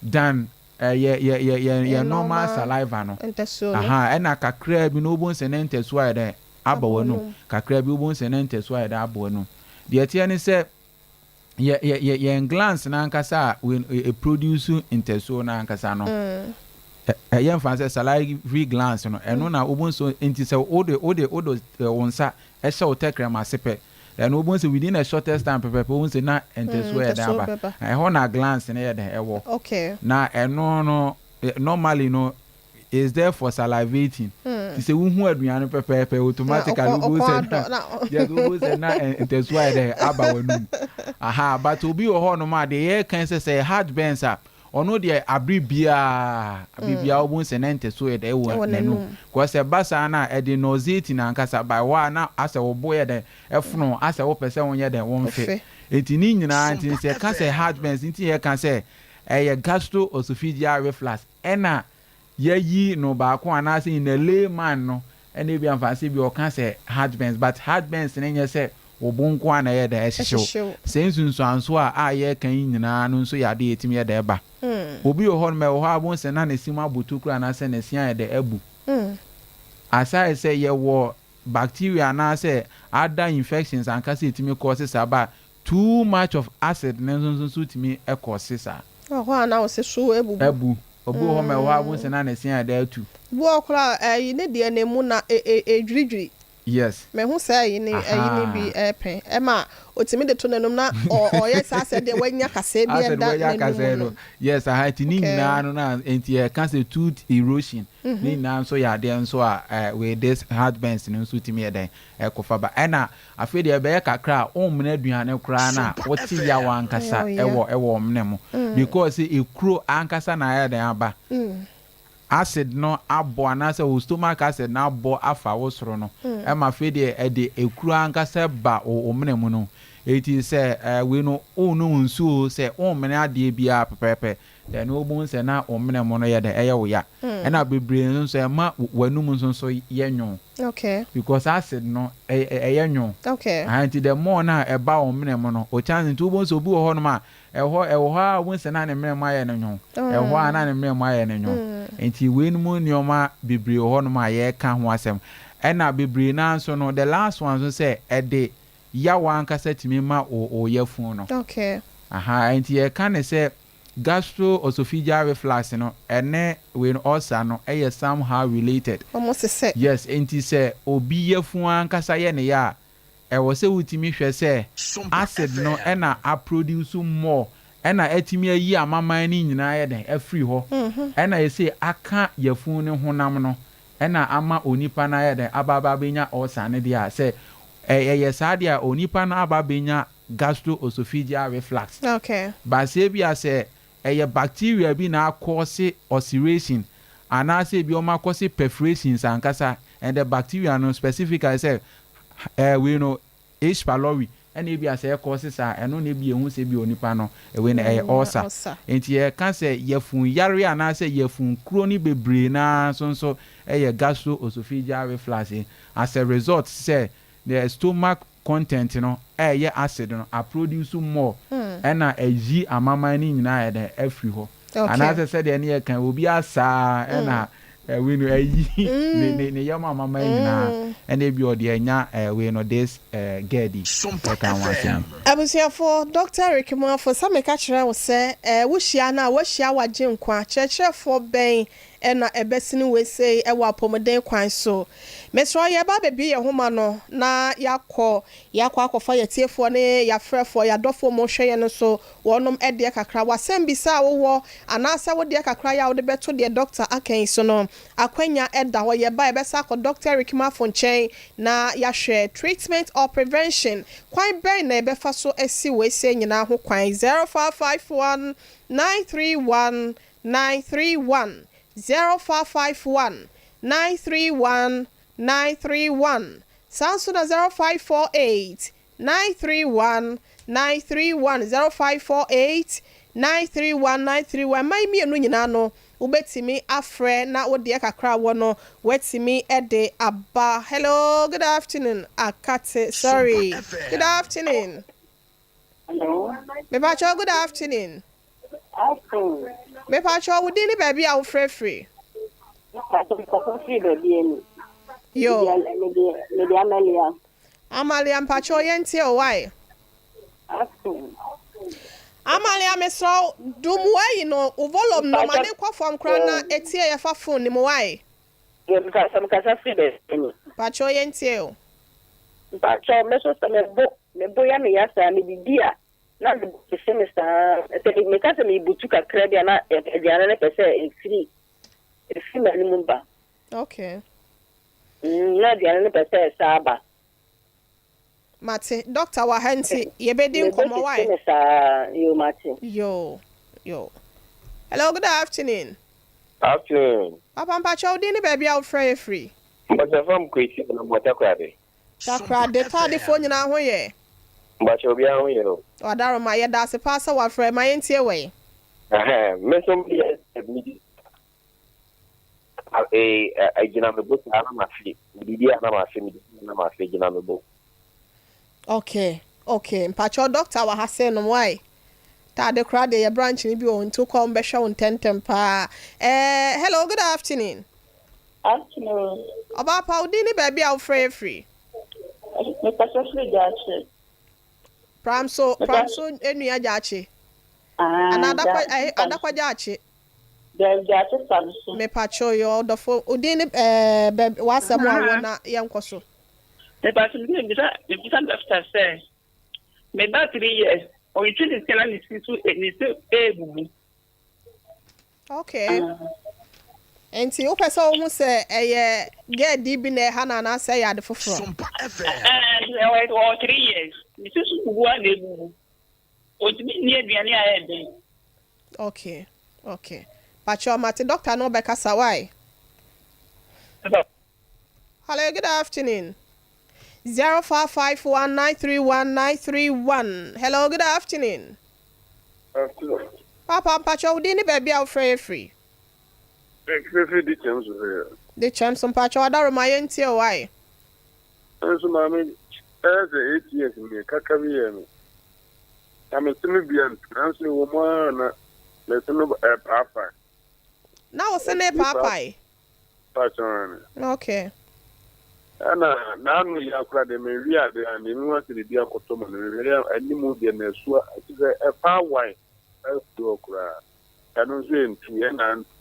Speaker 3: than Yɛ yɛ yɛ yɛ yɛ normal saliva no.
Speaker 2: Ntasuo no.
Speaker 3: Aha, ɛna kakraa bi no wobɛhu sɛ ne ntasuo ayɛ dɛn aba w'anum. Kakraa bi wobɛhu sɛ ne ntasuo ayɛ dɛn aba w'anum. Deɛ ɛteɛ ne sɛ yɛ yɛ yɛ yɛn glands no ankasa a wei ɛproduce ntasuo no ankasa no, ɛ yɛmfa no sɛ salivary glands no, ɛno na wobɛhu sɛ nti sɛ wode wode wode wo nsa hyɛ wo tɛkrɛma ase pɛ, Then wobɛhu sɛ within the shortest time pɛpɛpɛ wobɛhu sɛ na ntasuo yɛ dɛn aba. Ɛhɔ na glands no yɛ dɛn ɛwɔ. Na ɛno no normally no is there for salivating. Nti sɛ wohu aduane pɛpɛɛpɛ automatically wobɛhu sɛ na yes wobɛhu sɛ na ntasuo ayɛ dɛn aba w'anum. Aha, but obi wɔ hɔnom a deɛ yɛreka sɛ sɛ heart burns a, Ɔno deɛ abere biara, abere biara wobɛhu sɛ ne ntɛso yɛ dɛ wɔ n'anum. Because ɛba saa no a, ɛde nauseating ankasa ba. Ɛhɔ a na asɛ wo bo yɛ dɛn, ɛfono, asɛ wopɛ sɛ wonyɛ dɛn, womfe. Enti ne nyinaa nti no, sɛ yɛka sɛ heartburns nti na yɛka sɛ ɛyɛ gastro-oesophageal reflux ɛna yɛayi no baako anaasɛ in a layman no ɛna ebia mfa sɛ ebia ɔka sɛ heartburns, but heartburns no nyɛ sɛ wo bo nko ara na ɛyɛ dɛn ɛhyehye wo. Saa nsunsuansoɔ a a yɛreka yi nyinaa no nso yɛ adeɛ a ɛtumi yɛ dɛn ɛba. Obi wɔ hɔnom a ɛwɔ hɔ a wobɛhu sɛ na ne se mu abɔ tokuro anaasɛ ne se ayɛ dɛn abu. Aside sɛ yɛwɔ bacteria anaasɛ other infections ankasa a ɛtumi cause saa but too much of acid no nso nso tumi cause saa.
Speaker 2: Ɛwɔ hɔ a na wo se so abubu.
Speaker 3: Abu. Obi wɔ hɔ ma ɛwɔ hɔ a wobɛhu sɛ na ne se ayɛ dɛ atu.
Speaker 2: Bi wɔ hɔ koraa a ɛyi ne deɛ no emu na ɛdwiridwiri.
Speaker 3: Yes.
Speaker 2: Mahu saa ayi no ayi no bi pɛn. Ɛma otumi de to n'anum na ɔyɛ saa sɛ deɛ wanya kasɛɛ bi
Speaker 3: Asɛ deɛ
Speaker 2: ɛda
Speaker 3: wanya
Speaker 2: n'anum
Speaker 3: kasɛɛ
Speaker 2: no.
Speaker 3: no. Yes, aha nti ne nyinaa no na nti yɛka sɛ tooth erosion ne nyinaa nso yɛ adeɛ nso a eh, with this heartburns no nso tumi yɛ dɛn ɛkɔfa ba. Ɛna afei deɛ ɛbɛyɛ kakra a wommene aduane koraa no a wote yaw ankasa ɛwɔ ɛwɔ wo mene mu because sɛ ekuro ankasa na ayɛ dɛn aba. Acid no abɔ anaasɛ wo stomach acid no abɔ afa wo soro no ɛma afei deɛ ɛde ekuro ankasa ba wo wo mene mu no. Eti sɛ ɛɛ wei no wonnom nsuo o, sɛ wommene adeɛ biara pɛpɛɛpɛ then wobɛhu sɛ na wo mene mu no yɛ dɛn ɛyɛ wo ya. Ɛna bebree nso nso ɛma w'anum nso nso yɛ nwono. Because acid no ɛyɛ nwono. Aha nti the more no a ɛba wo mene mu no, wo chance nti wobɛhu sɛ obi wɔ hɔnom a Ɛhɔ, ɛwɔ hɔ ara a wobɛhu sɛ na ne mmerɛ mu ayɛ no nwono. Ɛwɔ hɔ ara na ne mmerɛ mu ayɛ no nwono. Nti weinom nneɛma bebree wɔ hɔnom a yɛreka ho asɛm. Ɛna bebree no ara nso no, the last one nso sɛ ɛde yaw ankasa tumi ma wo wo yafunu no. Ahaa, nti yɛka no sɛ gastro-oesophageal reflux no, ɛne wei no, ulcer no yɛ somehow related.
Speaker 2: Wɔn sesɛ.
Speaker 3: Yes, nti sɛ obi yafunu ankasa yɛ ne ya a, Ɛwɔ sɛ wotumi hwɛ sɛ acid no na a produce more ɛna atumi ayi amaman no nyinaa ayɛ dɛn afiri hɔ ɛna ɛsei aka yafunu no honam no ɛna ama onipa no ayɛ dɛn aba aba abɛnya ulcer no deɛ a sɛ ɛyɛ saa deɛ a onipa no aba abɛnya gastro-oesophageal reflux. But sɛ ebia sɛ ɛyɛ bacteria bi na akɔɔse ulceration anaasɛ ebi wɔn akɔse perforations ankasa and the bacteria no specifically sɛ ɛɛ wei no H pylori ɛna ebi a sɛ ɛkɔɔse saa ɛno na ebi ehu sɛ ebi onipa no wei no ɛyɛ ulcer nti yɛka sɛ yafun yare anaasɛ yafun kuro no bebree no ara nso nso ɛyɛ gastro-oesophageal reflux as a result sɛ the stomach content no ɛyɛ acid no a produce more ɛna ayi amaman no nyinaa ayɛ dɛn afiri hɔ anaasɛ sɛdeɛ ne yɛka obi asaa ɛna wei no ayi ne ne ne yam amaman nyinaa ɛna ebi ɔde anya wei no this GERD yi ɛka ho asɛm.
Speaker 2: Abusuafoɔ, Dɔkta Eric Moafo, sɛ meka kyerɛ wo sɛ wohyia no a, woahyia w'agyenkwa. Kyerɛkyerɛfoɔ bɛn na ɛbɛsene wei sei wɔ apɔmuden kwan so. Mesrɛ wo, yɛreba abɛbue yɛn nhoma no na yɛakɔ, yɛakɔ akɔfa yɛn atiefoɔ ne yɛn afrɛfoɔ, yɛn adɔfoɔ a wɔhwɛ yɛn no nso wɔnom deɛ kakra. W'asɛmbisa a wowɔ anaasɛ wo deɛ kakra yɛ a wode bɛto deɛ dɔkta aka yi so no, akwanya da hɔ. Yɛba a, yɛbɛsan akɔ Dɔkta Eric Mafo nkyɛn na yɛahwɛ treatment or prevention, kwan bɛn na yɛbɛfa so asi wei sei nyinaa ho kwan. 0551 931 931 0551 931 931 Saa nso na 0548 931 931 0548 931 931 Mma yi mmienu nyinaa no wobɛtumi afrɛ na wo deɛ kakra a wɔ no woatumi de aba. Hello, good afternoon. Akate, sorry. Good afternoon.
Speaker 5: Hello.
Speaker 2: Mepakyɛw, good afternoon.
Speaker 5: Afternoon.
Speaker 2: Mepakyɛw, wo din ne baabi a wofrɛ firi?
Speaker 5: Mepakyɛw, mekasa firi baabi ani.
Speaker 2: Yo.
Speaker 5: Mede Amalia.
Speaker 2: Amalia, mpakyɛw yɛntie o, why?
Speaker 5: Afternoon.
Speaker 2: Amalia, mesrɛ wo, dum w'ayi no, wo volume no, ma ne nkɔ fam koraa na etie yɛfa phone no mu, why?
Speaker 5: Mepakyɛw, mekasa firi baabi ani.
Speaker 2: Mpakyɛw yɛntie o.
Speaker 5: Mpakyɛw, me so sɛ mebo, mebo ya me ya saa, medidi a, na mebo hyehye me saa. Sɛ meka sɛ mebutu kakra bi a, na aduane no pɛ sɛ ɛfiri, ɛfiri m'anom ba.
Speaker 2: Okay.
Speaker 5: Na aduane no pɛ sɛ ɛsa aba.
Speaker 2: Mate. Doctor wɔ ha nti yɛbɛdi nkɔmmɔ why?
Speaker 5: Me saa, yo mate.
Speaker 2: Yo, yo. Hello, good afternoon.
Speaker 7: Afternoon.
Speaker 2: Papa, mpakyɛw, wo din ne baabi a wofrɛ yɛ firi?
Speaker 7: Mpakyɛ fam Kwesi na mbɔ Takoradi.
Speaker 2: Takoradi, Tadefoɔ nyinaa ho yɛ?
Speaker 7: Mpakyɛ obiara ho yɛ o.
Speaker 2: Wadaroma, yɛda ase paa sɛ wafrɛ. Ma yɛntie wɔ yi.
Speaker 7: Ɛhɛn, me nso meyɛ medi gyina me bo saa na mafe, medidi a na mafe, medidi a na mafe, gyina me bo.
Speaker 2: Okay, mpakyɛw, doctor wɔ ha sɛ nom why? Taade koraa deɛ, yɛ branch ni bi wɔ hɔ nti wokɔ wɔn bɛhwɛ wo ntɛntɛm paa. Hello, good afternoon.
Speaker 8: Afternoon.
Speaker 2: Ɔbaa pa, wo din ne baabi a wofrɛ yɛ firi?
Speaker 8: Mekasa firi Gyaakye.
Speaker 2: Pramso, Pramso enua Gyaakye. Ana Adakwa, Adakwa Gyaakye?
Speaker 8: Gyaakye Pramso.
Speaker 2: Mepakyɛw, yɛ ɔdɔfo, wo din ne baabi w'asɛm a wɔ na yɛnkɔ so.
Speaker 8: Mepatwa, mebisa doctor sɛ me ba 3 years, ɔretwi ne se na ne si so ne se ebubu.
Speaker 2: Okay. Nti wopɛ sɛ wohu sɛ ɛyɛ GERD bi na ɛha no anaasɛ ɛyɛ ade foforɔ?
Speaker 8: Ɛɛ, ɔwɔ 3 years, ne si so bubu a na ebubu. Otumi nni aduane a ɛyɛ den.
Speaker 2: Okay. Pakyɛw, mate, doctor no bɛkasa why? Hello, good afternoon. 0551931931. Hello, good afternoon.
Speaker 9: Afternoon.
Speaker 2: Papa, mpakyɛw, wo din ne baabi a wofrɛ yɛ firi?
Speaker 9: Fífi di kyɛm so hwɛ.
Speaker 2: De kyɛm so, mpakyɛw, adaroma, yɛntie o, why?
Speaker 9: Nso maame, ɛyɛ sɛ 8 years ni kaka bi yɛ me. Na me se no bia ntu, nanso ɛwɔ mu ara na me se no ɛpaapae.
Speaker 2: Na wo se ne paapae?
Speaker 9: Pakyɛw ne. Ɛna n'ano yi akora deɛ, mewi ade a ne mu ase biribi akɔtɔ mu no, mehwɛ anim deɛ na ɛso a sɛ ɛpa wan afiri hɔ koraa. Ɛno nso yɛ ntu, ɛna ntu.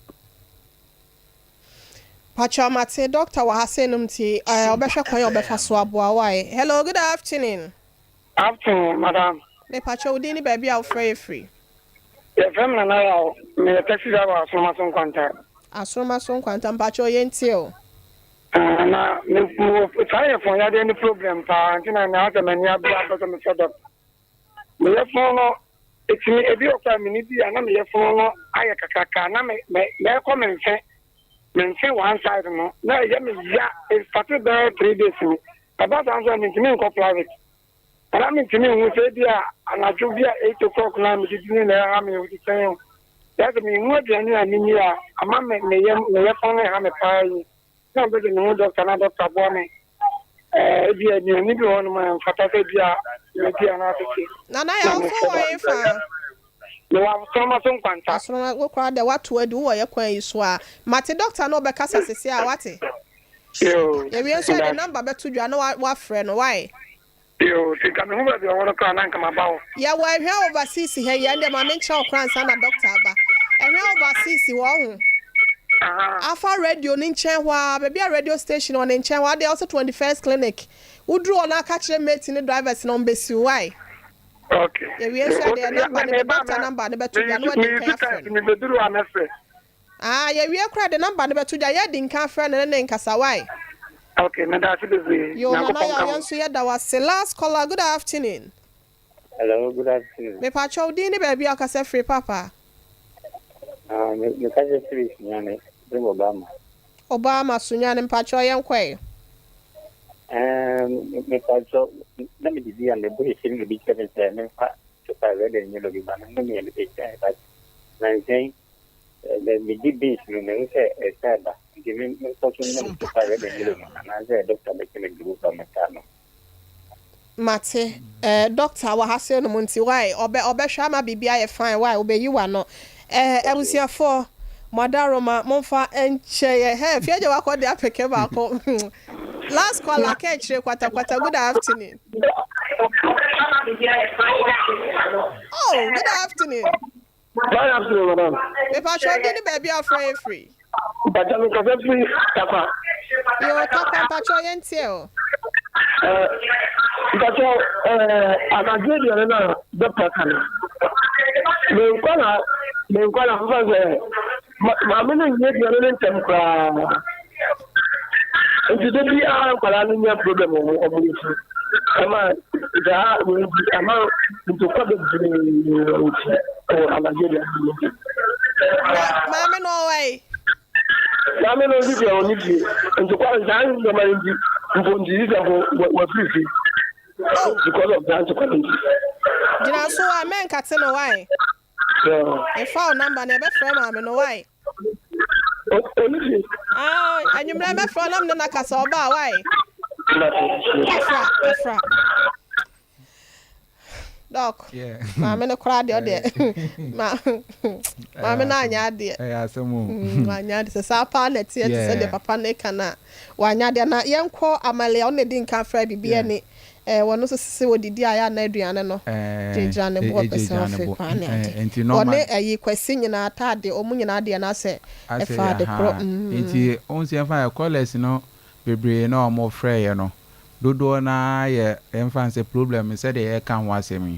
Speaker 2: Pakyɛw, mate, doctor wɔ ha sɛ nom nti ɔbɛhwɛ kwan a ɔbɛfa so aboa why. Hello, good afternoon.
Speaker 10: Afternoon, madam.
Speaker 2: Mepakyɛw, wo din ne baabi a wofrɛ yɛ firi?
Speaker 10: Yɛfrɛ me Nana Yaw. Meyɛ taxi driver wɔ Asoroma so Nkwanta.
Speaker 2: Asoroma so Nkwanta, mpakyɛw, yɛntie o.
Speaker 10: Ah, na mewɔ saa yɛ fon yadeɛ ne problem paa, nti na na asɛ m'ani abere apɛ sɛ mesɛ dɔk. Meyɛ fon no, ɛtumi ebi wɔ koraa mene bi a na meyɛ fon no ayɛ kakraka na me me mɛkɔ me mfe one side no na ɛyɛ me ya. Ɛstart bɛyɛ 3 days ni. Ɛba saa nso a, mentumi nkɔ private. Ɛna mentumi nhu sɛ bi a anadwo bi a 8 o'clock na medidi ne na ɛha me sɛn o. Yɛ sɛ mehu aduane a menni a ama me meyɛ fon no ɛha me paa yi. Na mpɛ sɛ mehu doctor na doctor boa me. Ebi aduane bi wɔ hɔnom a mfata sɛ bi a medi anaasɛ sɛ.
Speaker 2: Nana yɛ wofo wɔ yɛ fa?
Speaker 10: Mewɔ Asoroma so Nkwanta.
Speaker 2: Asoroma, wo koraa deɛ woato adi wowɔ yɛ kwan yi so a, mate, doctor no ɔbɛkasa sese a wate.
Speaker 10: Yo.
Speaker 2: Yɛwie nso, yɛde number bɛto dwa na wafrɛ no why.
Speaker 10: Yo, sika mehu baabi a ɔwɔ no koraa na nka maba hɔ.
Speaker 2: Yɛwɔ Ɛhwɛ Overseas ha yi, ɛndeɛ ma menkyerɛ wo koraa ansa na doctor aba. Ɛhwɛ Overseas wɔ ho. Afa radio ne nkyɛn hɔ a, baabi a radio station wɔ ne nkyɛn hɔ adeɛ ɔsɛ 21st Clinic. Woduru hɔ na aka kyerɛ mate ne drivers na ɔmbɛsi wo why.
Speaker 10: Okay.
Speaker 2: Yɛwie nso, yɛde number ne doctor number ne bɛto dwa na wadi nkan afrɛ no.
Speaker 10: Mebɛduru a mɛfrɛ.
Speaker 2: Ah, yɛwie koraa de number ne bɛto dwa, yɛdi nkan afrɛ no ne ne nkasa why.
Speaker 10: Okay, meda ase bebree.
Speaker 2: Yo, Nana.
Speaker 10: Nyankopɔn
Speaker 2: Yɛ
Speaker 10: ka
Speaker 2: yɛn
Speaker 10: ho.
Speaker 2: nso yɛda wo ase. Last caller, good afternoon.
Speaker 11: Hello, good afternoon.
Speaker 2: Mepakyɛw, wo din ne baabi a ɔkasa firi, papa?
Speaker 11: Ah, me kasa firi Sunyani, de Obama.
Speaker 2: Obama Sunyani, mpakyɛw, yɛnkɔe.
Speaker 11: Me pacho, na me didi a me bo hyehyɛ me bi kyerɛ me sɛ memfa sopa red and yellow bi ma me no me me kyerɛ, but na nkyɛn me di beans no, me sɛ ɛsɛ ba nti me nkɔ so nom sopa red and yellow no anaasɛ doctor bɛkyɛ me duro ba me ta no.
Speaker 2: Mate, doctor wɔ ha sɛ nom nti why ɔbɛhwɛ ama biribi ayɛ fine why wobɛyi wa no. Eh, abusuafoɔ, mo adaworoma, momfa nkyɛ yɛ. Hey, Fiagya wakɔ de apɛkɛ baako. Last caller, ka akyire kwatakwata, good afternoon. Oh, good afternoon.
Speaker 10: Good afternoon, madam.
Speaker 2: Mepatwa ɔde ne baabi afrɛ yɛ firi.
Speaker 10: Mpakyɛ me kasa firi Takwa.
Speaker 2: Yo, Takwa mpakyɛ yɛn tie o.
Speaker 10: Eh, mpakyɛ eh, anadwo aduane no a dɔkta ka no. Me nkwala, me nkwala mfa sɛ maame no nyɛ aduane no ntɛm koraa. Nti da biara nkwadaa no nya problem wɔ wɔn yɛ fi. Ɛma saa wei nti ama ntokwa bebree wɔ wɔn ti wɔ anadwo aduane no nti.
Speaker 2: Na maame no ɔwɔ yi.
Speaker 10: Maame no nso deɛ ɔne fie ntokwa saa nneɛma no nti mpo nti sɛ mpo wafiri fi because of saa ntokwa no nti.
Speaker 2: Gyina so a mɛnkate no wae. Efa wo number na yɛbɛfrɛ maame no wae.
Speaker 10: Ɔne fie.
Speaker 2: Ah, anwummerɛ mɛfrɛ wo na mene no akasa ɔbaa wae. Kafra, kafra. Doc, maame no koraa deɛ ɔdeɛ ma maame no anyɛ adeɛ.
Speaker 3: Ɛyɛ asɛm o.
Speaker 2: Wanyɛ adeɛ sɛ saa paa na ɛteɛ te sɛ deɛ papa no ka no a wanyɛ adeɛ na yɛnkɔ Amalia ɔno na ɛdi nka frɛ biribi ɛne ɛɛ wɔn nso sisi wɔdidi a yɛ ana aduane no gyinagyina ne bo ɔpɛ sɛ ɔfe paa ne ade wɔne ɛyi Kwasi nyinaa ataade wɔn nyinaa deɛ no asɛ ɛfa ade korɔ.
Speaker 3: Nti wɔn sɛ yɛmfa yɛ callers no bebree na wɔn frɛ yɛ no dodoɔ no ara yɛ yɛmfa no sɛ problem no sɛdeɛ yɛreka ho asɛm yi,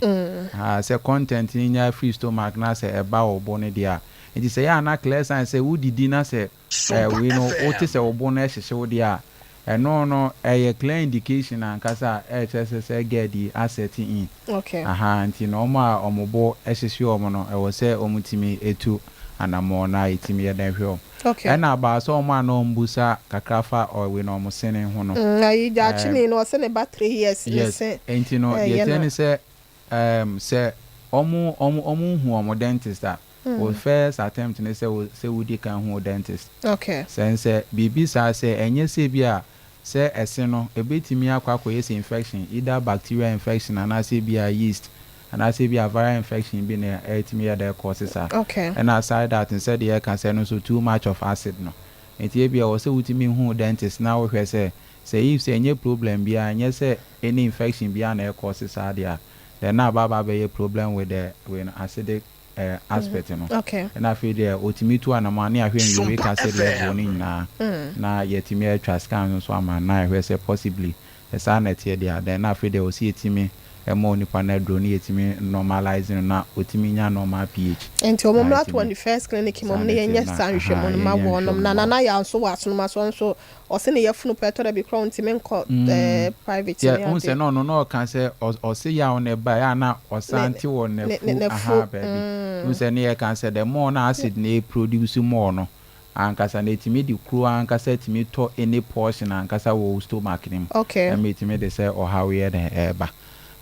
Speaker 3: ahaa, sɛ content no nya firi stomach na sɛ ɛba wo bo no deɛ a, nti sɛ ɛyɛ a na clear sign sɛ wodidi na sɛ ɛɛ wei no wote sɛ wo bo no hyehye wo deɛ a, ɛno no ɛyɛ clear indication ankasa a ɛrekyerɛ sɛ sɛ GERD yi asɛte in.
Speaker 2: Okay.
Speaker 3: Ahaa, nti no wɔn a wɔn bo hyehye wɔn no ɛwɔ sɛ wɔtumi tu anamɔn na yɛtumi yɛ dɛn hwɛ wɔn.
Speaker 2: Okay.
Speaker 3: Ɛna abaa sɛ ɔmo a na ɔmo busa kakra fa ɔwe na ɔmo sene ho no.
Speaker 2: Mm ayi
Speaker 3: Ɛɛm.
Speaker 2: gyaakyeni no ɔse ne ba 3 years ne
Speaker 3: Yes,
Speaker 2: se
Speaker 3: enti no deɛ
Speaker 2: ɛɛyɛ
Speaker 3: ɛteɛ
Speaker 2: no.
Speaker 3: ne sɛ ɛɛm sɛ ɔmo ɔmo ɔmo nhu ɔmo dentist a, wo first attempt ne sɛ wo sɛ wodi kan hu wo dentist.
Speaker 2: Okay.
Speaker 3: Sɛ nsɛ biribi saa sɛ ɛnyɛ sɛ bi a sɛ ɛse no ɛbɛtumi akɔ akɔyɛ sɛ infection either bacterial infection anaasɛ bi a yeast anaasɛ ebi a viral infection bi na ɛtumi yɛ dɛ cause saa.
Speaker 2: Okay.
Speaker 3: Ɛna aside that no sɛdeɛ yɛka sɛ ɛno nso too much of acid no nti ebia ɛwɔ sɛ wotumi hu dentist na wohwɛ sɛ sɛ if sɛ ɛnyɛ problem biara ɛnyɛ sɛ any infection biara na ɛcause saa deɛ a then na aba aba abɛyɛ problem with the wei no acidic eh, aspect no.
Speaker 2: Okay.
Speaker 3: Ɛna afei deɛ ɔtumi tu anamɔ a ne yɛahwɛ uric
Speaker 12: Sompa
Speaker 3: acid level
Speaker 12: FM.
Speaker 3: no nyinaa na yɛatumi atwa scan nso ama na yɛahwɛ sɛ possibly Sɛ saa na ɛteɛ deɛ a, then na afei deɛ ɛwɔ sɛ yɛtumi ma onipa no aduro na yɛtumi normalise no na ɔtumi nya normal pH.
Speaker 2: Nti wɔn
Speaker 3: Na
Speaker 2: mmra
Speaker 3: ɛtumi
Speaker 2: 21st clinic
Speaker 3: saa
Speaker 2: mmom
Speaker 3: na
Speaker 2: na
Speaker 3: ɛteɛ
Speaker 2: yɛnyɛ
Speaker 3: na
Speaker 2: saa nhwehwɛmu
Speaker 3: ahaa
Speaker 2: no ma
Speaker 3: yɛnyɛ
Speaker 2: wɔnom.
Speaker 3: nhwehwɛmu
Speaker 2: Na
Speaker 3: ma
Speaker 2: Nana
Speaker 3: wɔn.
Speaker 2: Yaw nso wɔ Asonomaso nso ɔse ne yafunu pɛ ɛtɔ da bi koraa ɔntumi nkɔ ɛɛ private
Speaker 3: Yeah,
Speaker 2: ne
Speaker 3: wohu
Speaker 2: ade.
Speaker 3: sɛ na ɔno na ɔka sɛ ɔse yaw no ɛbaeɛ a na
Speaker 2: Ne
Speaker 3: ɔsan te wɔ
Speaker 2: ne ne
Speaker 3: n'afu
Speaker 2: n'afu
Speaker 3: ahaa baabi. Wohu sɛ ne yɛka sɛ the more na acid no ɛproduce more no, ankasa no ɛtumi de kuro ankasa tumi tɔ any portion ankasa wɔ wo stomach no mu ɛma ɛtumi de sɛ ɔhaw yɛ dɛn ɛɛba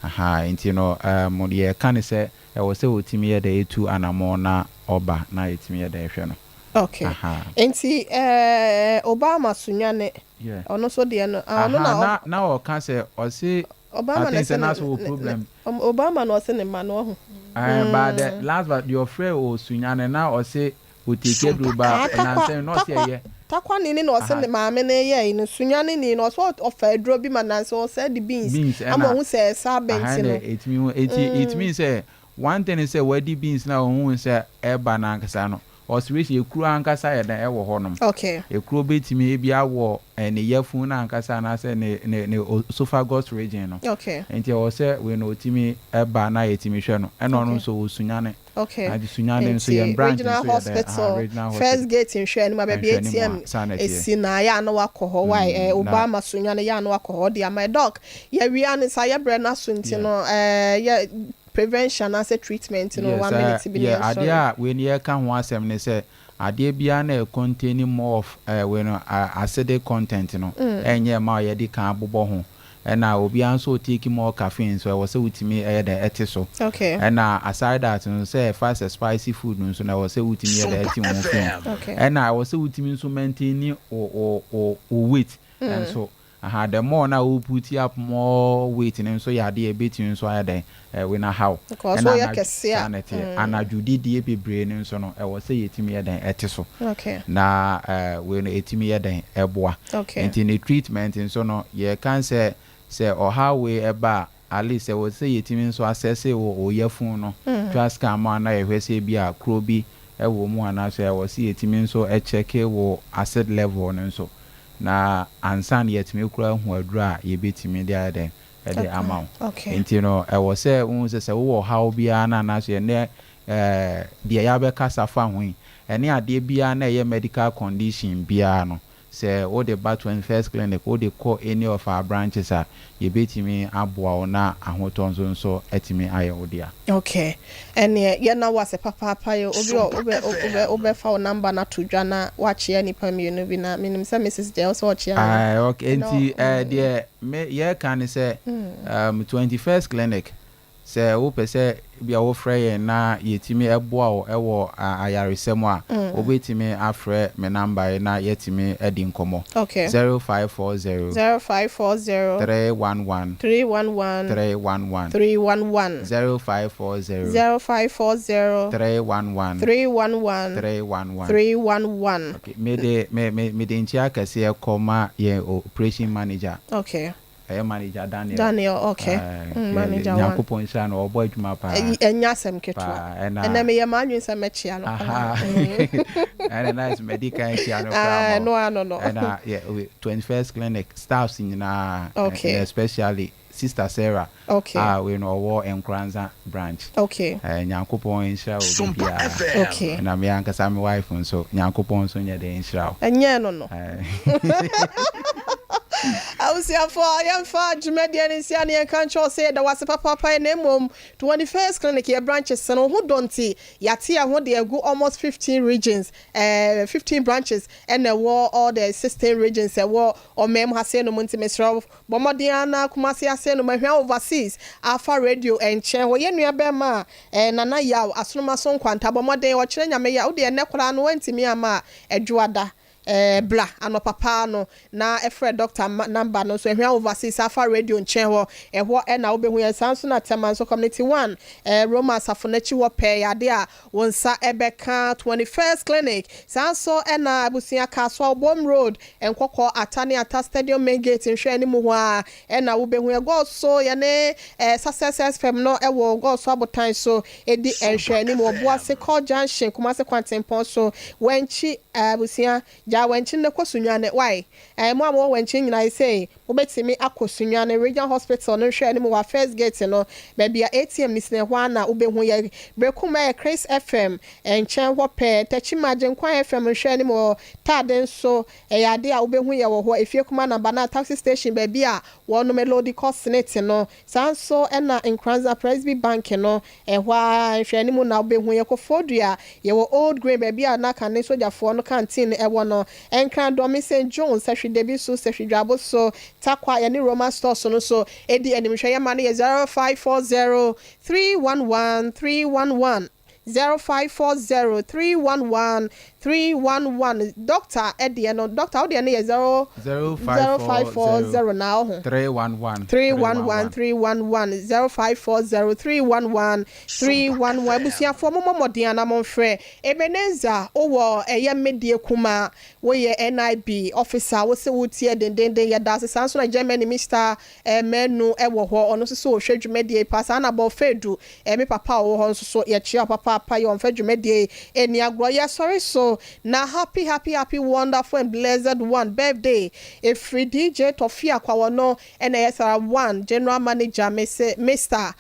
Speaker 3: ahaa nti no ɛɛm yɛka no sɛ ɛwɔ sɛ ɔtumi yɛ dɛn ɛtu anamɔn na ɔba na yɛtumi yɛ dɛn hwɛ no
Speaker 2: Okay
Speaker 3: ahaa.
Speaker 2: nti ɛɛ Obama Sunyane
Speaker 3: Yeah.
Speaker 2: ɔno nso deɛ no ah ɔno
Speaker 3: Ahaa
Speaker 2: na
Speaker 3: na na ɔka sɛ ɔse I
Speaker 2: Obama na
Speaker 3: think
Speaker 2: ɛsɛ
Speaker 3: sɛ
Speaker 2: ne
Speaker 3: na so wɔ
Speaker 2: ne ne
Speaker 3: problem.
Speaker 2: Obama na ɔse ne mma no wahu.
Speaker 3: Ɛɛ but the last but deɛ ɔfrɛ wɔ Sunyane na ɔse Otake aduru ba
Speaker 2: Ah, takwa,
Speaker 3: nansa yi na ɔse
Speaker 2: takwa,
Speaker 3: ɛyɛ.
Speaker 2: takwa ni ni na ɔse
Speaker 3: Aha.
Speaker 2: ne maame no yɛe no, sunyani ni no ɔse ɔfa aduro bi ma nansa ɔsɛ de beans
Speaker 3: Beans
Speaker 2: ama
Speaker 3: ɛna
Speaker 2: ɔhu sɛ ɛsa abɛ
Speaker 3: aha
Speaker 2: nti
Speaker 3: ɛna
Speaker 2: no.
Speaker 3: ɛtumi hu eti it means sɛ one thing ne sɛ wadi beans na ɔhu sɛ ɛba no ankasa no ulceration ekuro ankasa yɛ dɛn ɛwɔ hɔ nom. Ekuro bɛtumi ebi awɔ ne yafunu no ankasa anaasɛ ne ne ne oesophagus region no. Nti ɛwɔ sɛ wei no ɔtumi ɛba na yɛtumi hwɛ no ɛna ɔno nso wɔ Sunyani.
Speaker 2: Okay.
Speaker 3: Ade Sunyani nso
Speaker 2: Nti
Speaker 3: yɛn branch
Speaker 2: Regional
Speaker 3: nso yɛ dɛn aha
Speaker 2: Hospital
Speaker 3: Regional
Speaker 2: first
Speaker 3: Hospital
Speaker 2: gate nhwɛanim a baabi
Speaker 3: nhwɛanim
Speaker 2: ATM
Speaker 3: a saa na ɛteɛ.
Speaker 2: esi na yɛ a na wakɔ hɔ why eh,
Speaker 3: Mm, na
Speaker 2: Obama Sunyani yɛ a na wakɔ hɔ de ama doc yɛwia ne sa yɛbrɛ no aso nti no eh, yɛ prevention anaasɛ treatment no
Speaker 3: Yes,
Speaker 2: one minute bi ne
Speaker 3: yeah, adeɛ
Speaker 2: yɛnsɔre.
Speaker 3: a wei no yɛka ho asɛm ne sɛ adeɛ biara na ɛcontain more of wei no acidic content no ɛnyɛ ma yɛde kan abobɔ ho ɛna obiara nso ɔtake more caffeine nso ɛwɔ sɛ wotumi ɛyɛ dɛ ɛte so ɛna aside that nso sɛ ɛfa sɛ spicy food nso na ɛwɔ sɛ wotumi yɛ dɛ
Speaker 12: Sompa
Speaker 3: ɛte wo ho fi ho
Speaker 12: FM.
Speaker 3: ɛna ɛwɔ sɛ wotumi nso maintain wo wo wo wo weight nso. Aha, the more na wo put up more weight no nso yɛ adeɛ a ɛbɛtumi nso ayɛ dɛn, wei no ahaw.
Speaker 2: Because
Speaker 3: Ɛna
Speaker 2: woyɛ
Speaker 3: anadwo,
Speaker 2: kɛse
Speaker 3: saa
Speaker 2: a.
Speaker 3: na ɛteɛ. Anadwo didie bebree no nso no, ɛwɔ sɛ yɛtumi yɛ dɛn, ɛte so.
Speaker 2: Okay.
Speaker 3: Na wei no ɛtumi yɛ dɛn, ɛboa.
Speaker 2: Okay.
Speaker 3: Nti ne treatment nso no, yɛka sɛ, sɛ ɔhaw wei ɛba a, at least ɛwɔ sɛ yɛtumi nso assess wo wo yafunu no, twa scan ma wo na yɛhwɛ sɛ ebia kuro bi wɔ mu anaasɛ ɛwɔ sɛ yɛtumi nso check wo acid level no nso na ansa na yɛatumi koraa ahu aduro a yɛbɛtumi de ayɛ dɛn de ama wo. Nti no ɛwɔ sɛ wohu sɛ sɛ wowɔ ɔhaw biara no anaasɛ ɛnɛ deɛ yɛabɛkasa fa ho yi ɛne adeɛ biara na ɛyɛ medical condition biara no, Sɛ wode ba 21st Clinic, wode kɔ any of our branches a, yɛbɛtumi aboa wo na ahotɔ nso nso atumi ayɛ wo dea.
Speaker 2: Ok ɛneɛ yɛna wo ase papaapa yɛ obi ɔ wobɛ wobɛ wobɛfa wo number no ato dwa na woakyea nnipa mmienu bi na menim sɛ Mrs deɛ wosɛ ɔkyea me
Speaker 3: Ae ok
Speaker 2: na
Speaker 3: nti eh deɛ me yɛka ne sɛ um 21st Clinic Sɛ wopɛ sɛ ebia wofrɛ yɛn na yɛtumi boa wo wɔ ayaresa mu a, wobɛtumi afrɛ me namba yi na yɛatumi adi nkɔmmɔ.
Speaker 2: Okay.
Speaker 3: 0540.
Speaker 2: 0540.
Speaker 3: 311.
Speaker 2: 311.
Speaker 3: 311.
Speaker 2: 311.
Speaker 3: 0540.
Speaker 2: 0540.
Speaker 3: 311.
Speaker 2: 311.
Speaker 3: 311.
Speaker 2: 311.
Speaker 3: Okay, mede me me mede nkyia kɛseɛ kɔma yɛn operation manager.
Speaker 2: Okay.
Speaker 3: Ɛyɛ manager Daniel.
Speaker 2: Daniel okay mm manager one.
Speaker 3: Nyankopɔn nhyira no ɔbɔ adwuma paa.
Speaker 2: Ɛnyɛ asɛm ketewa.
Speaker 3: Ɛna.
Speaker 2: Ɛnɛ meyɛ m'adwene sɛ mɛkyea no paa.
Speaker 3: Ɛna nice mɛdi kan kyea no koraa ma wo.
Speaker 2: Ɛno ano no.
Speaker 3: Ɛna yɛ 21st clinic staffs nyinaa.
Speaker 2: Okay.
Speaker 3: And especially sister Sarah.
Speaker 2: Okay.
Speaker 3: A wei no ɔwɔ Nkoranza branch.
Speaker 2: Okay.
Speaker 3: Nyankopɔn nhyira obi biara.
Speaker 2: Okay.
Speaker 3: Ɛna me ankasa me wife nso Nyankopɔn nso nyɛ dɛn nhyira wo.
Speaker 2: Ɛnyɛ ɛno no. Abusuafoɔ, yɛmfa dwumadie no nsi ano yɛnka nkyerɛ wo sɛ yɛda wo ase papaapa na mmom 21st Clinic yɛ branches no wo ho dɔ nti yɛate yɛn ho de agu almost 15 regions eh, 15 branches ɛna ɛwɔ all the 16 regions ɛwɔ ɔman mu ha sei nom nti mesrɛ wo bɔ mmɔden ara na Kumasi ase nom Ahwea Overseas Alpha Radio nkyɛn hɔ yɛn nua bɛrima eh, Nana Yaw Asonomaso Nkwanta bɔ mmɔden ɔkyerɛ Nyame ya wo deɛ ɛnɛ koraa no woantumi amma a Adwoada Eh, bra anɔpa paa no na frɛ doctor ma number no nso Ahwea Overseas Alpha Radio nkyɛn hɔ, ɛhɔ na wobɛhu yɛn. Saa nso na Tema nso Community One, eh, Roma asafo no akyi hɔ pɛɛ yɛ adeɛ a wo nsa bɛka 21st Clinic. Saa nso na abusua Kasoa Obom Road, Nkɔkɔ, Ata ne Ata Stadium Main Gate nhwɛ anim hɔ ara na wobɛhu yɛn. Gɔɔso, yɛne eh, Success FM no wɔ Gɔɔso Abotan so di nhwɛanim wɔ Boase Court Junction, Kumasi Kwantempɔn so, Wankyi. Abusua, gyaa Wankyi no na kɔ Sunyani, wai? Ɛɛ, mo a mowɔ Wankyi nyinaa, seesei mobɛtumi akɔ Sunyani Regional Hospital no nhwɛanim wɔ First Gate no, baabi a ATM no si no, ɛhɔ ara na wobɛhu yɛn. Berekum ɛyɛ Chris FM nkyɛn hɔ pɛɛ. Techiman, Agyenkwa FM nhwɛanim wɔ Taade nso, ɛyɛ adeɛ a wobɛhu yɛn wɔ hɔ. Efie Kuma Namba 9 Taxi Station, baabi a wɔnom loadi kɔ Senate no, Saa nso na Nkoranza Presby Bank no, ɛhɔ ara nhwɛanim na wobɛhu yɛn. Kofoɔdua, yɛwɔ Old Grain, baabi a na kane sogyafoɔ no canteen wɔ no. Nkran Dɔme, St. John's, Sahwi Dabi so, Sahwi Dwabo so, Tarkwa, yɛne Roma Stores no nso di animhwɛ. Yɛn ma no yɛ 0540 311 311. 0540 311 311 Doctor deɛ no doctor wo deɛ no yɛ 0 0540 na ɔho
Speaker 3: 311
Speaker 2: 311 311 0540 311 311 Abusuafoɔ mommɔ mmɔden ana momfrɛ Ebenezer wowɔ ɛyɛ medie kumaa woyɛ NIB officer wose wotie dendenden yɛdaase saa nso na Germany Mister Manu wɔ hɔ, ɔno nso so ɔhwɛ dwumadie yi paa. Saa na Bɔfedu, me papa a ɔwɔ hɔ nso so, yɛkyea wo papaapa, yɛ ɔmfa dwumadie yi nni agorɔ. Yɛsɔre so na happy happy happy wonderful and blessed one birthday ɛfiri DJ Tɔfi Akwa, ɔno na ɛyɛ Sara One General Manager, Mese Mister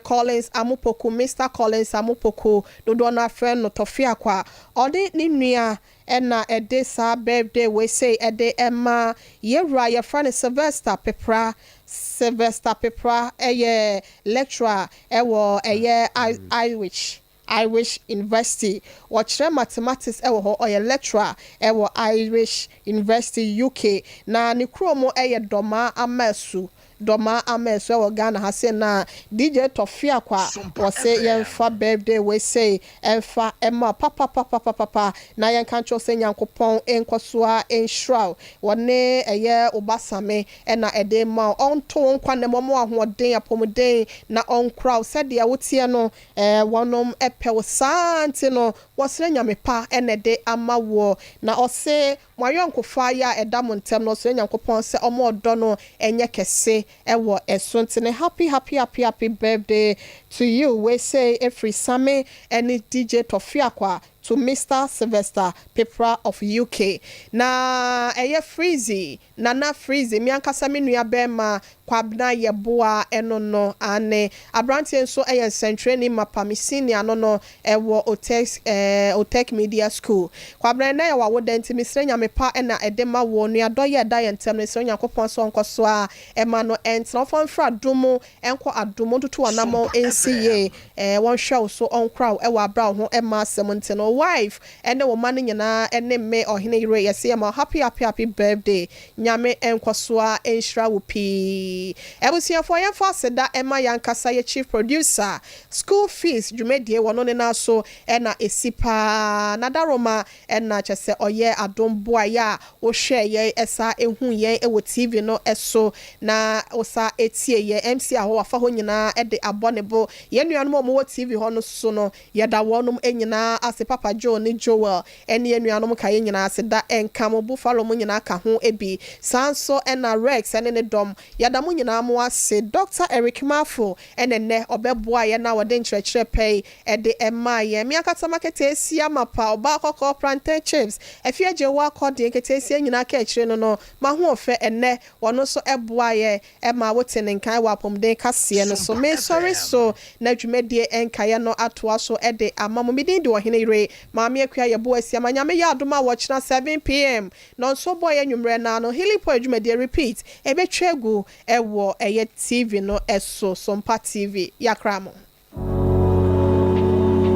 Speaker 2: Collins Amopoku, Mister Collins Amopoku, dodoɔ no ara frɛ no Tɔfi Akwa, ɔne ne nua Ɛna ɛde saa birthday wei sei ɛde ɛma yɛwura yɛfrɛ no Sylvester Pepra, Sylvester Pepra ɛyɛ lecturer ɛwɔ ɛyɛ Irish, Irish University, ɔkyerɛ mathematics ɛwɔ hɔ, ɔyɛ lecturer ɛwɔ Irish University UK, na ne kurom ɛyɛ Dɔmaa Amasu. Dɔmaa Amɛɛso ɛwɔ Ghana ha sei na DJ Tɔfiakwa wɔse yɛnfa birthday wei sei ɛnfa ɛma wo papapapapapa na yɛnka nkyerɛ wo sɛ Nyankopɔn nkɔso ara nhyira wo wɔne ɛyɛ wo ba Same ɛna ɛde rema wo ɔnto wo nkwa nna mu ɔma wo ahoɔden apɔmuden na ɔnkora wo sɛdeɛ woteɛ no ɛɛ wɔnom pɛ wo saa nti no wɔsrɛ Nyame pa ɛna ɛde ama woɔ na ɔse Mo ayɔnkofa yɛ a ɛda mo ntɛm no ɔsrɛ Nyankopɔn sɛ ɔma ɔdɔ no nyɛ kɛse wɔ ɛso nti no happy happy happy happy birthday to you wei sei ɛfiri Sammy ɛne DJ Tɔfiakwa to Mister Sylvester Pepra of UK na ɛyɛ Freezy Nana Freezy me ankasa me nua bɛɛma Kwabena Yeboah ɛno no aane abranteɛ nso yɛ nsɛntwerɛni mapa me senior no no ɛwɔ Otec eh Otec Media School Kwabena ɛnɛ yɛ w'awoda nti mesrɛ Nyame pa na ɛde ma wo onuadɔ yi a ɛda yɛn ntɛm no mesrɛ Onyankopɔn sɛ ɔnkɔ so ara ɛma no ɛntena ɔmfa mfiri adom mu ɛnkɔ adom mu ɔntutu w'anamɔn ɛnsi yie eh wɔnhwɛ wo so ɔnkora wo ɛwɔ aberɛ a wo ho ɛmma asɛm nti no wife ɛne wo mma no nyinaa ɛne me ɔhene yere yɛse yɛma wo happy happy happy birthday Nyame nkɔso ara nhyira wo pii. Abusuafoɔ yɛmfa aseda mma yɛankasa yɛ chief producer, school fees dwumadie wɔ no ne nan so na ɛsi paa, Nadaroma na kyɛsɛ ɔyɛɛ adom boaeɛ a wohwɛɛ yɛn ɛsaa ɛhuu yɛn wɔ TV no so na wosaa ɛtie yɛn, MC ahɔ wafa hɔ nyinaa de abɔ ne bo, yɛn nuanom a wɔwɔ TV hɔ no so no Yɛda wɔnom nyinaa ase Papa Joe ne Joel ne yɛn nuanom nkaeɛ nyinaa aseda nka mo Buffalo mo nyinaa ka ho bi saa nso na Rex ne ne dɔm yɛda mo nyinaa mo ase Doctor Eric Marfo na nnɛ ɔbɛboaa yɛn a ɔde nkyerɛkyerɛ pɛ yi de maa yɛn Me ankasa m'aketeesia mapa ɔbaa kɔkɔɔ plantain chips Afie Agyewa akɔdeɛ nketeesia nyinaa ka akyire no no m'ahoɔfɛ ɛnnɛ ɔno nso boaa yɛn Ɛma wote ne nkae wɔ apɔmuden kaseɛ no so. Mesɔre so na dwumadie nkaeɛ no atoa so de ama mo. Me din de Ɔhene Yere Maame Akua Yeboah Asiamah. Nyame yɛ adom a wɔkyena 7 pm nɔnso bɔeɛ anwummerɛ no ara no Healing Point dwumadie repeat ɛbɛtwa agu wɔ ɛyɛ TV no so, Sompa TV. Yɛakra mo.